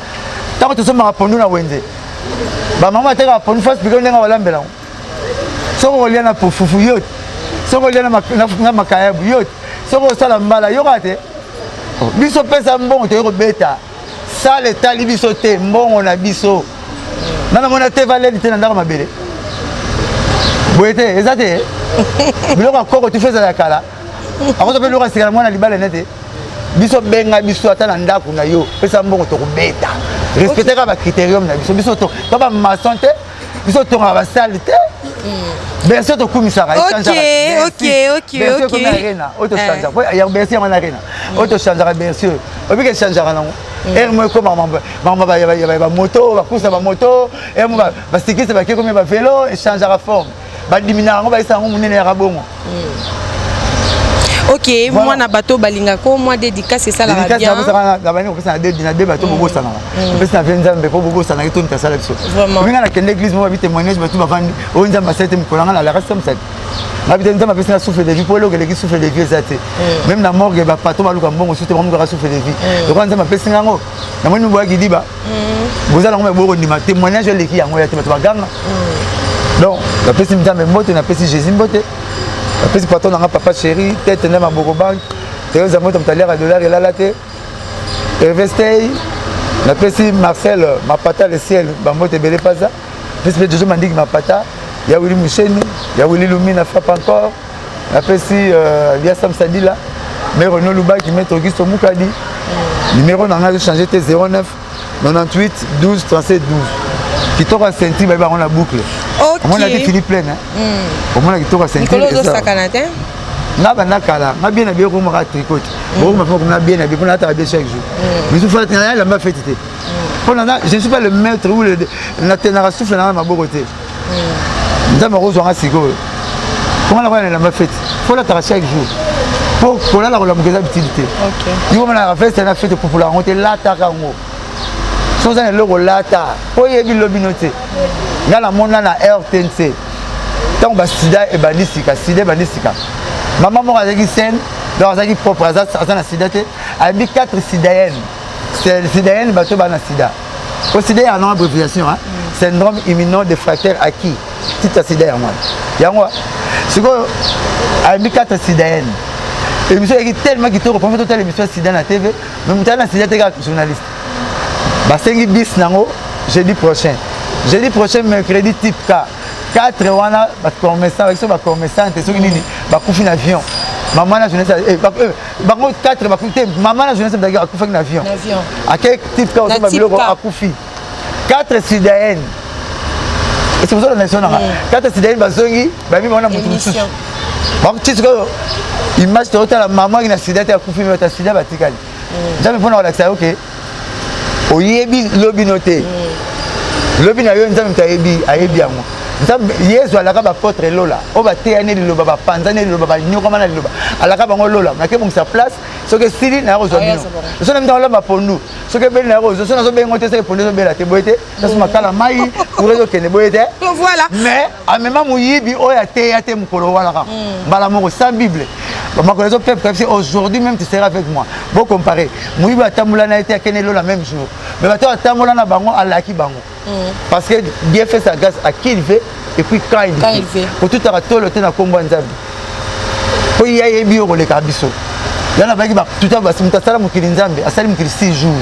Ntango tosomaka pondu na wenze, bamama batekaka pondu face pike ndenge balambela yango. Soki okolia na fufu yo te, soki olia na makayabu yo te, soki osala mbala yoka te. Biso pesa mbongo, toyei kobeta. Sala etali biso te, mbongo na biso. Nana mona te valeli te na ndako mabele boye te, eza te biloko ya koko tufi ezala ya kala, akoza mpe biloko ya sika na mwana libala nete. Biso benga biso ata na ndako na yo, pesa mbongo, tokobeta. Respecte kaka bacritérium na biso. Biso to bamaçon te, biso tongaka basale te. Bercy tokumisaka. Arena oyo tochangeaka ya Bercy yango na Arena oyo tochangeaka Bercy oyo obika echangeaka nango ere mo ekoma makambo ya bamoto, bacourse ya bamoto, ere mo bacycliste bake komi bavélo, echangeaka forme, badiminaka yango, bayisa yango monene yaka bongo. Ok, mwana bato balingaka mwa dédicace esalaka bien. Nabandi kopesa na de bato bobosanaka, opesi na vie Nzambe mpo bobosanaki to moto asala biso. Ominga nakende église moko, babi témoignage, bato bavandi oyo Nzambe asali te. Mokolo yanga nalaka samsadi, ngabi te Nzambe apesi na souffle de vie, mpo eloko eleki souffle de vie eza te. Même na morgue, bapatron baluka mbongo su te, bamukaka souffle de vie. Lokola Nzambe apesi ngango, namoni boyaki diba boza nango, me bokondima témoignage eleki yango ya te, bato baganga. Donc napesi Nzambe mbote, napesi Jésus mbote, napesi patron nanga papa chéri tete nde maboko banque Therese moto, moto aliaka dollar elala te, Hervé Stey, napesi Marcel Mapata le ciel bambote ebele paza, napesi mpe Jojo Mandiki Mapata ya Willi Musheni ya Willi Lumina frappe encore, napesi Liasam Sadila, mais Renaud Lubaki, maître Auguste Mukadi. Numéro na ngai ezochange te, 09 98 12 37 12. Kitoko ya ceinture, bayebi bango na boucle. Omona te fili pleine, omona kitoko ya ceinture. Ozosakana te. Nga banda kala nga bien na bien komaka tricot, bokoma fo na bien na bien mpona ataka bien chaque jour. Misu fa na elamba feti te mpona na je ne suis pas le maître ou le natenaka souffle nanga maboko te. Nzambe akozwanga sikoyo konga nakoya na elamba feti, fo lataka chaque jour po kolala kolamuka eza bitili te. Yo omonaka veste na feti, opupula yango te, lataka yango. So oza na eloko, lata po oyebi lobino te. Nga namona na RTNC ntango basida ebandi sika, sida ebandi sika, mama moko azalaki saine, donc azalaki propre, aza na sida te, ayembi 4 sidayennes. Sidayennes, bato baa na sida po sida ya non abréviation, hein? Syndrome immuno-réfractaire acquis, titre ya sida yango wana. Yango sikoyo ayembi 4 sidayennes. Émission eyaki tellement kitoko, première totala émission ya sida na TV, mais moto aza na sida te, kaka journaliste. Basengi bis nango jeudi prochain. Jeudi prochain mercredi type K. 4 wana ba commerçant biso ba commerçante soki nini bakufi na avion. Maman na jeunesse eh, eh, bango 4 bakufi te maman na jeunesse ndaki akufaki na avion. Ake type K osomba biloko akufi. 4 sudaenne. Est-ce que vous avez la nanga? 4 sudaenne bazongi babi bango na mutu mosusu. Bakuti sikoyo image totala maman na sida te akufi mais ta sida batikali. Nzambe mpona kolakisa yo ke oyebi lobi no te lobi na yo nzambe moto ayebi ayebi yango nzambe yezu alaka bapotre lola oyo bateyani liloba bapanzani liloba banyokama na liloba alaka bango lola nakebongisa place soki esili naya kozwa bino soki na mitanga olamba pondu soki ebeli naya kozwa soki nazobengo te soki pondu ezobela te boye te naso makala mai kura ezokende boye te mais amema moyibi oyo ateya te mokolo wana kaka mm. mbala moko sans bible makolo ezo pepe kabisi aujourd'hui même tu seras avec moi bo comparer moyibi atambola na ye te akende lola même jour mais bato atambola na bango alaki bango mm. parce que Dieu fait sa grâce à qui il veut et puis quand il veut kotutaka tolo te na nkombo ya nzambe mpo ye ayebi yo koleka biso yana bayaki batuta basi moto asala mokili nzambe asali mokili 6 jours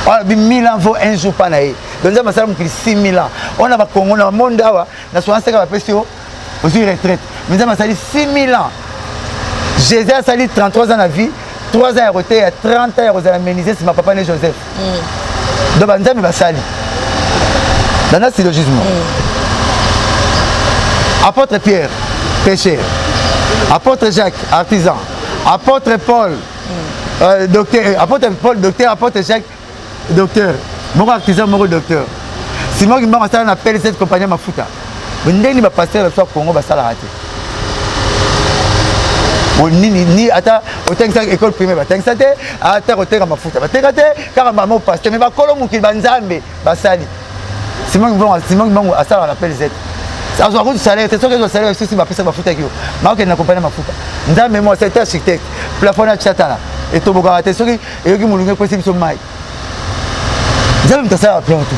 oyo alobi 1000 ans vaut un jour mpa na ye donc nzambe asala mokili 6000 ans oyo na bakongo na monde awa na 65 bapesi yo ozwi retraite mais nzambe asali 6000 ans. Jésus asali 33 ans na vie, 3 ans ya koteya, 30 ans ya kozala menuisier nsima papa ne Joseph. Donc banzambe basali dans syllogisme. Apôtre Pierre, pêcheur. Apôtre Jacques, artisan. Apôtre Paul, docteur. Apôtre Paul, docteur. Apôtre Jacques, docteur. Moko artisan, moko docteur. Simon Kimbangu asala na PLC compagnie mafuta. Ndenge ba pasteur na biso ya Congo basalaka te. Nini ni ata otangisa école primaire batangisa te, ata koteka mafuta bateka te, kaka mama pasteur mais bakolo mokili banzambe basali. Simon Kimbangu, Simon Kimbangu asalaka na PLZ. Azwa kutu salaire te, soki azwa salaire susi bapesa bafutaki yo. Bakokende na compagnie mafuta. Nzambe mo c'est architecte. Plafond na chatala etobokaka te soki eyoki molunge ekwesi biso mai. Nzambe moto asalaka plan tout.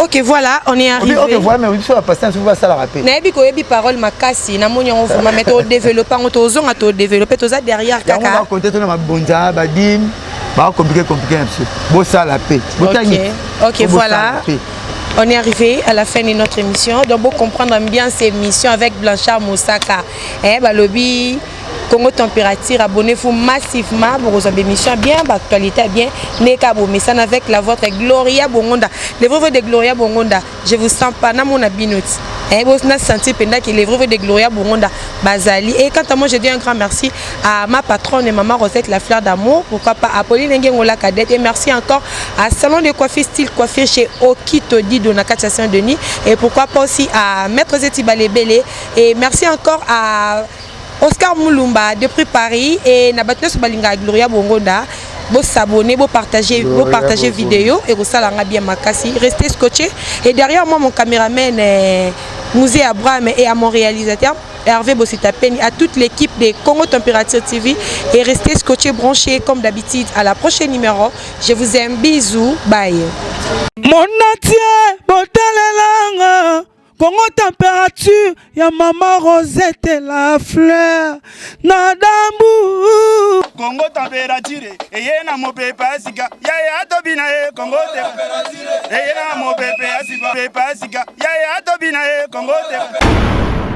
Ok, voilà, on est arrivé. Ok, voilà, mais biso ba pasteur soki basalaka pe. Nayebi koyebi parole makasi, namoni yango vraiment, mais to développer yango, tozonga to développer, toza derrière kaka. Yango ba compter to na mabonza, ba dime, ba compliqué compliqué na biso. Bosala pe. Botangi. Ok, voilà. On est arrivé à la fin de notre émission. Donc, pour comprendre bien cette émission avec Blanchard Moussaka, eh, balobi Congo Température, abonnez-vous massivement pour vos émissions bien, actualité bien, Neka Bomesana avec la vôtre Gloria Bongonda. Les vrais de Gloria Bongonda, je vous sens pas, na mon abinoti. Eh, vous avez senti pendant que les vrais de Gloria Bongonda, Bazali. Et quant à moi, je dis un grand merci à ma patronne et maman Rosette, la fleur d'amour. Pourquoi pas à Pauline Ngengola Cadette. Et merci encore à Salon de coiffure style coiffure chez Okito Dido na Saint-Denis. Et pourquoi pas aussi à Maître Zeti Balebele. Et merci encore à Oscar Mulumba depuis Paris et na bato nyonso balingaka Gloria Bongonda. Bo s'abonner, bo partager, bo partager vidéo et kosalanga bien makasi. Restez scotché. Et derrière moi mon caméraman Mouzé Abraham et à mon réalisateur Hervé Bossitapeni, à toute l'équipe de Congo Température TV et restez scotché, branché comme d'habitude à la prochaine numéro. Je vous aime, bisous, bye. Mon entier, botalelanga Congo Température ya maman Rosette la fleur na dambu. Congo Température eye na mopepe ya sika yaya tobina ye Congo température eye na mopepe ya sika yaya tobina ye Congo température.